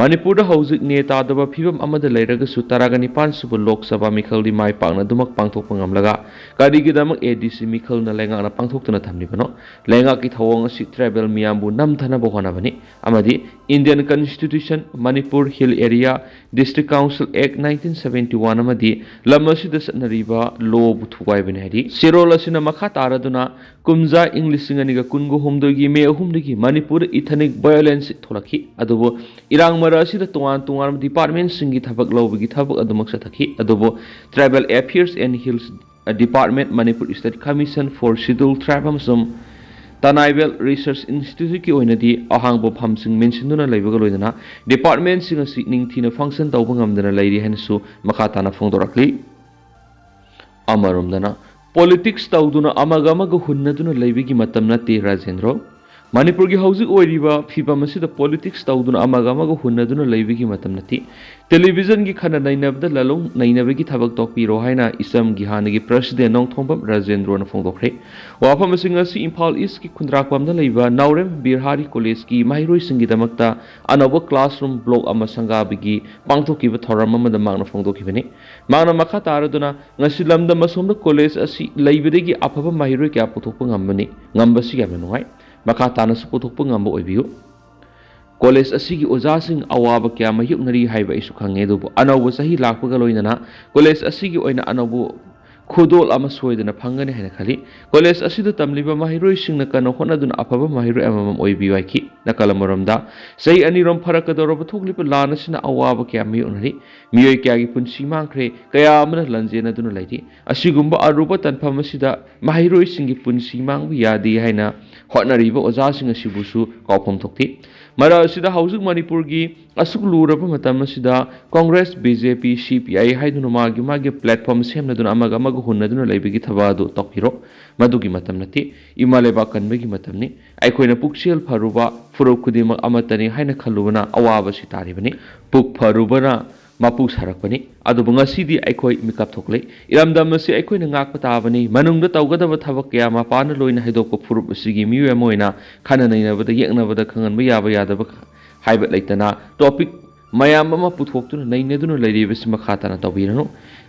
ꯃꯅꯤꯄꯨꯔꯗ ꯍꯧꯖꯤꯛ ꯅꯦ ꯇꯥꯗꯕ ꯐꯤꯕꯝ ꯑꯃꯗ ꯂꯩꯔꯒꯁꯨ ꯇꯔꯥꯒ ꯅꯤꯄꯥꯟ ꯁꯨꯕ ꯂꯣꯛ ꯁꯚꯥ ꯃꯤꯈꯜꯗꯤ ꯃꯥꯏ ꯄꯥꯛꯅ ꯑꯗꯨꯃꯛ ꯄꯥꯡꯊꯣꯛꯄ ꯉꯝꯂꯒ ꯀꯔꯤꯒꯤꯗꯃꯛ A D C ꯃꯤꯈꯜꯅ ꯂꯩꯉꯥꯛꯅ ꯄꯥꯡꯊꯣꯛꯇꯨꯅ ꯊꯝꯂꯤꯕꯅꯣ? ꯂꯩꯉꯥꯛꯀꯤ ꯊꯧꯑꯣꯡ ꯑꯁꯤ tribal ꯃꯤꯌꯥꯝꯕꯨ ꯅꯝꯊꯅꯕ ꯍꯣꯠꯅꯕꯅꯤ ꯑꯃꯗꯤ Indian Constitution, Manipur Hill Area District Council Act nineteen seventy one ꯑꯃꯗꯤ ꯂꯝ ꯑꯁꯤꯗ ꯆꯠꯅꯔꯤꯕ law ꯕꯨ ꯊꯨꯒꯥꯏꯕꯅꯤ ꯍꯥꯏꯔꯤ꯫ ꯆꯦꯔꯣꯜ ꯑꯁꯤꯅ ꯃꯈꯥ ꯇꯥꯔꯗꯨꯅ ꯀꯨꯝꯖꯥ ꯏꯪ ꯂꯤꯁꯤꯡ ꯑꯅꯤꯒ ꯀꯨꯟꯒ ꯍꯨꯝꯗꯣꯏꯒꯤ ꯃꯦ ꯑꯍꯨꯝꯗꯒꯤ ꯃꯅꯤꯄꯨꯔꯗ ethnic violence ꯊꯣꯛꯂꯛꯈꯤ꯫ ꯑꯗꯨꯕꯨ ꯏꯔꯥꯡ ꯃꯔꯛ ꯑꯁꯤꯗ ꯇꯣꯉꯥꯟ ꯇꯣꯉꯥꯟꯕ department ꯁꯤꯡꯒꯤ ꯊꯕꯛ ꯂꯧꯕꯒꯤ ꯊꯕꯛ ꯑꯗꯨꯃꯛ ꯆꯠꯊꯈꯤ꯫ ꯑꯗꯨꯕꯨ Tribal Affairs and Hills Department, Manipur State Commission for Scheduled Tribe ꯑꯃꯁꯨꯡ Tanaibel Research Institute ꯀꯤ ꯑꯣꯏꯅꯗꯤ ꯑꯍꯥꯡꯕ ꯐꯝꯁꯤꯡ ꯃꯦꯟꯁꯤꯟꯗꯨꯅ ꯂꯩꯕꯒ ꯂꯣꯏꯅꯅ department ꯁꯤꯡ ꯑꯁꯤ ꯅꯤꯡꯊꯤꯅ function ꯇꯧꯕ ꯉꯝꯗꯅ ꯂꯩꯔꯤ ꯍꯥꯏꯅꯁꯨ ꯃꯈꯥ ꯇꯥꯅ ꯐꯣꯡꯗꯣꯔꯛꯂꯤ꯫ ꯑꯃꯔꯣꯝꯗꯅ politics ꯇꯧꯗꯨꯅ ꯑꯃꯒ ꯑꯃꯒ ꯍꯨꯟꯅꯗꯨꯅ ꯂꯩꯕꯒꯤ ꯃꯇꯝ ꯅꯠꯇꯦ ꯔꯥꯖꯦꯟꯗ꯭ꯔꯣ꯫ ꯃꯅꯤꯄꯨꯔꯒꯤ ꯍꯧꯖꯤꯛ ꯑꯣꯏꯔꯤꯕ ꯐꯤꯕꯝ ꯑꯁꯤꯗ politics ꯇꯧꯗꯨꯅ ꯑꯃꯒ ꯑꯃꯒ ꯍꯨꯟꯅꯗꯨꯅ ꯂꯩꯕꯒꯤ ꯃꯇꯝ ꯅꯠꯇꯦ꯫ Television ꯒꯤ ꯈꯟꯅ ꯅꯩꯅꯕꯗ ꯂꯥꯂꯣꯡ ꯅꯩꯅꯕꯒꯤ ꯊꯕꯛ ꯇꯧꯕꯤꯔꯣ ꯍꯥꯏꯅ ꯏꯁꯝꯒꯤ ꯍꯥꯟꯅꯒꯤ president ꯅꯣꯡꯊꯣꯝꯕꯝ ꯔꯥꯖꯦꯟꯗ꯭ꯔꯣꯅ ꯐꯣꯡꯗꯣꯛꯈ꯭ꯔꯦ꯫ ꯋꯥꯐꯝꯁꯤꯡ ꯑꯁꯤ ꯏꯝꯐꯥꯜ East ꯀꯤ ꯈꯨꯟꯗ꯭ꯔꯥꯛꯄꯝꯗ ꯂꯩꯕ ꯅꯥꯎꯔꯦꯝ ꯕꯤꯍꯥꯔꯤ college ꯀꯤ ꯃꯍꯩꯔꯣꯏꯁꯤꯡꯒꯤꯗꯃꯛꯇ ꯑꯅꯧꯕ classroom block ꯑꯃ ꯁꯪꯒꯥꯕꯒꯤ ꯄꯥꯡꯊꯣꯛꯈꯤꯕ ꯊꯧꯔꯝ ꯑꯃꯗ ꯃꯍꯥꯛꯅ ꯐꯣꯡꯗꯣꯛꯈꯤꯕꯅꯤ꯫ ꯃꯍꯥꯛꯅ ꯃꯈꯥ ꯇꯥꯔꯗꯨꯅ, ꯉꯁꯤ ꯂꯝꯗꯝ ꯑꯁꯣꯝꯗ college ꯑꯁꯤ ꯂꯩꯕꯗꯒꯤ ꯑꯐꯕ ꯃꯍꯩꯔꯣꯏ ꯀꯌꯥ ꯄꯨꯊꯣꯛꯄ ꯉꯝꯕꯅꯤ꯫ ꯉꯝꯕꯁꯤ ꯌꯥꯝꯅ ꯅꯨꯡꯉꯥꯏ꯫ ꯃꯈꯥ ꯇꯥꯅꯁꯨ ꯄꯨꯊꯣꯛꯄ ꯉꯝꯕ ꯑꯣꯏꯕꯤꯌꯨ꯫ College ꯑꯁꯤꯒꯤ ꯑꯣꯖꯥꯁꯤꯡ ꯑꯋꯥꯕ ꯀꯌꯥ ꯃꯥꯌꯣꯛꯅꯔꯤ ꯍꯥꯏꯕ ꯑꯩꯁꯨ ꯈꯪꯉꯦ, ꯑꯗꯨꯕꯨ ꯑꯅꯧꯕ ꯆꯍꯤ ꯂꯥꯛꯄꯒ ꯂꯣꯏꯅꯅ college ꯑꯁꯤꯒꯤ ꯑꯣꯏꯅ ꯑꯅꯧꯕ ꯈꯨꯗꯣꯜ ꯑꯃ ꯁꯣꯏꯗꯅ ꯐꯪꯒꯅꯤ ꯍꯥꯏꯅ ꯈꯜꯂꯤ꯫ College ꯑꯁꯤꯗ ꯇꯝꯂꯤꯕ ꯃꯍꯩꯔꯣꯏꯁꯤꯡꯅ ꯀꯟꯅ ꯍꯣꯠꯅꯗꯨꯅ ꯑꯐꯕ ꯃꯍꯩꯔꯣꯏ ꯑꯃꯃꯝ ꯑꯣꯏꯕꯤꯌꯨ ꯍꯥꯏꯈꯤ꯫ ꯅꯥꯀꯜ ꯑꯃꯔꯣꯝꯗ, ꯆꯍꯤ ꯑꯅꯤꯔꯣꯝ ꯐꯔꯛꯀꯗꯧꯔꯕ ꯊꯣꯛꯂꯤꯕ ꯂꯥꯟ ꯑꯁꯤꯅ ꯑꯋꯥꯕ ꯀꯌꯥ ꯃꯥꯌꯣꯛꯅꯔꯤ꯫ ꯃꯤꯑꯣꯏ ꯀꯌꯥꯒꯤ ꯄꯨꯟꯁꯤ ꯃꯥꯡꯈ꯭ꯔꯦ, ꯀꯌꯥ ꯑꯃꯅ ꯂꯥꯟꯖꯦꯟꯅꯗꯨꯅ ꯂꯩꯔꯤ꯫ ꯑꯁꯤꯒꯨꯝꯕ ꯑꯔꯨꯕ ꯇꯥꯟꯐꯝ ꯑꯁꯤꯗ ꯃꯍꯩꯔꯣꯏꯁꯤꯡꯒꯤ ꯄꯨꯟꯁꯤ ꯃꯥꯡꯕ ꯌꯥꯗꯦ ꯍꯥꯏꯅ ꯍꯣꯠꯅꯔꯤꯕ ꯑꯣꯖꯥꯁꯤꯡ ꯑꯁꯤꯕꯨꯁꯨ ꯀꯥꯎꯐꯝ ꯊꯣꯛꯇꯦ꯫ ꯃꯔꯛ ꯑꯁꯤꯗ ꯍꯧꯖꯤꯛ ꯃꯅꯤꯄꯨꯔꯒꯤ ꯑꯁꯨꯛ ꯂꯨꯔꯕ ꯃꯇꯝ ꯑꯁꯤꯗ Congress, B J P, C P I ꯍꯥꯏꯗꯨꯅ ꯃꯥꯒꯤ ꯃꯥꯒꯤ platform ꯁꯦꯝꯅꯗꯨꯅ ꯑꯃꯒ ꯑꯃꯒ ꯍꯨꯟꯅꯗꯨꯅ ꯂꯩꯕꯒꯤ ꯊꯕꯛ ꯑꯗꯨ ꯇꯧꯕꯤꯔꯣ꯫ ꯃꯗꯨꯒꯤ ꯃꯇꯝ ꯅꯠꯇꯦ꯫ ꯏꯃꯥ ꯂꯩꯕꯥꯛ ꯀꯟꯕꯒꯤ ꯃꯇꯝꯅꯤ꯫ ꯑꯩꯈꯣꯏꯅ ꯄꯨꯛꯆꯦꯜ ꯐꯔꯨꯕ ꯐꯨꯔꯨꯞ ꯈꯨꯗꯤꯡꯃꯛ ꯑꯃꯠꯇꯅꯤ ꯍꯥꯏꯅ ꯈꯜꯂꯨꯕꯅ ꯑꯋꯥꯕꯁꯤ ꯇꯥꯔꯤꯕꯅꯤ꯫ ꯄꯨꯛ ꯐꯔꯨꯕꯅ ꯃꯄꯨ ꯁꯥꯔꯛꯄꯅꯤ꯫ ꯑꯗꯨꯕꯨ ꯉꯁꯤꯗꯤ ꯑꯩꯈꯣꯏ ꯃꯤꯀꯞ ꯊꯣꯛꯂꯦ꯫ ꯏꯔꯝꯗꯝ ꯑꯁꯤ ꯑꯩꯈꯣꯏꯅ ꯉꯥꯛꯄ ꯇꯥꯕꯅꯤ꯫ ꯃꯅꯨꯡꯗ ꯇꯧꯒꯗꯕ ꯊꯕꯛ ꯀꯌꯥ ꯃꯄꯥꯟꯗ ꯂꯣꯏꯅ ꯍꯩꯗꯣꯛꯄ ꯐꯨꯔꯨꯞ ꯑꯁꯤꯒꯤ ꯃꯤꯑꯣꯏ ꯑꯃ ꯑꯣꯏꯅ ꯈꯟꯅ ꯅꯩꯅꯕꯗ, ꯌꯦꯛꯅꯕꯗ ꯈꯪꯍꯟꯕ ꯌꯥꯕ ꯌꯥꯗꯕ ꯍꯥꯏꯕ ꯂꯩꯇꯅ topic ꯃꯌꯥꯝ ꯑꯃ ꯄꯨꯊꯣꯛꯇꯨꯅ ꯅꯩꯅꯗꯨꯅ ꯂꯩꯔꯤꯕꯁꯤ ꯃꯈꯥ ꯇꯥꯅ ꯇꯧꯕꯤꯔꯅꯨ꯫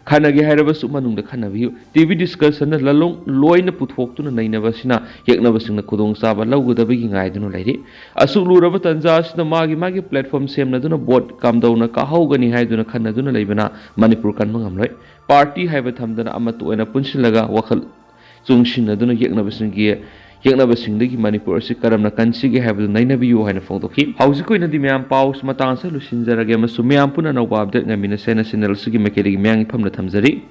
ꯈꯟꯅꯒꯦ ꯍꯥꯏꯔꯕꯁꯨ ꯃꯅꯨꯡꯗ ꯈꯟꯅꯕꯤꯌꯨ꯫ ꯇꯤ ꯚꯤ discussion ꯂꯣꯏꯅ ꯄꯨꯊꯣꯛꯇꯨꯅ ꯅꯩꯅꯕꯁꯤꯅ ꯌꯦꯛꯅꯕꯁꯤꯡꯅ ꯈꯨꯗꯣꯡꯆꯥꯕ ꯂꯧꯒꯗꯕꯒꯤ ꯉꯥꯏꯗꯨꯅ ꯂꯩꯔꯤ꯫ ꯑꯁꯨꯛ ꯂꯨꯔꯕ ꯇꯥꯟꯖꯥ ꯑꯁꯤꯗ ꯃꯥꯒꯤ ꯃꯥꯒꯤ platform ꯁꯦꯝꯅꯗꯨꯅ vote ꯀꯝꯗꯧꯅ ꯀꯥꯍꯧꯒꯅꯤ ꯍꯥꯏꯗꯨꯅ ꯈꯟꯅꯗꯨꯅ ꯂꯩꯕꯅ ꯃꯅꯤꯄꯨꯔ ꯀꯟꯕ ꯉꯝꯂꯣꯏ꯫ Party ꯍꯥꯏꯕ ꯊꯝꯗꯅ ꯑꯃꯠꯇ ꯑꯣꯏꯅ ꯄꯨꯟꯁꯤꯜꯂꯒ ꯋꯥꯈꯜ ꯆꯨꯡꯁꯤꯟꯅꯗꯨꯅ ꯌꯦꯛꯅꯕꯁꯤꯡꯒꯤ, ꯌꯦꯛꯅꯕꯁꯤꯡꯗꯒꯤ ꯃꯅꯤꯄꯨꯔ ꯑꯁꯤ ꯀꯔꯝꯅ ꯀꯟꯁꯤꯒꯦ ꯍꯥꯏꯕꯗꯨ ꯅꯩꯅꯕꯤꯌꯨ ꯍꯥꯏꯅ ꯐꯣꯡꯗꯣꯛꯈꯤ꯫ ꯍꯧꯖꯤꯛꯀꯤ ꯑꯣꯏꯅꯗꯤ ꯃꯌꯥꯝ ꯄꯥꯎ ꯃꯇꯥꯡ ꯑꯁꯤꯗ ꯂꯣꯏꯁꯤꯟꯖꯔꯒꯦ ꯑꯃꯁꯨꯡ ꯃꯌꯥꯝ ꯄꯨꯟꯅ ꯑꯅꯧꯕ update ꯉꯥꯏꯃꯤꯟꯅꯁꯦ ꯍꯥꯏꯅ channel ꯑꯁꯤꯒꯤ ꯃꯥꯏꯀꯩꯗꯒꯤ ꯃꯌꯥꯝꯒꯤ ꯐꯝꯅ ꯊꯝꯖꯔꯤ꯫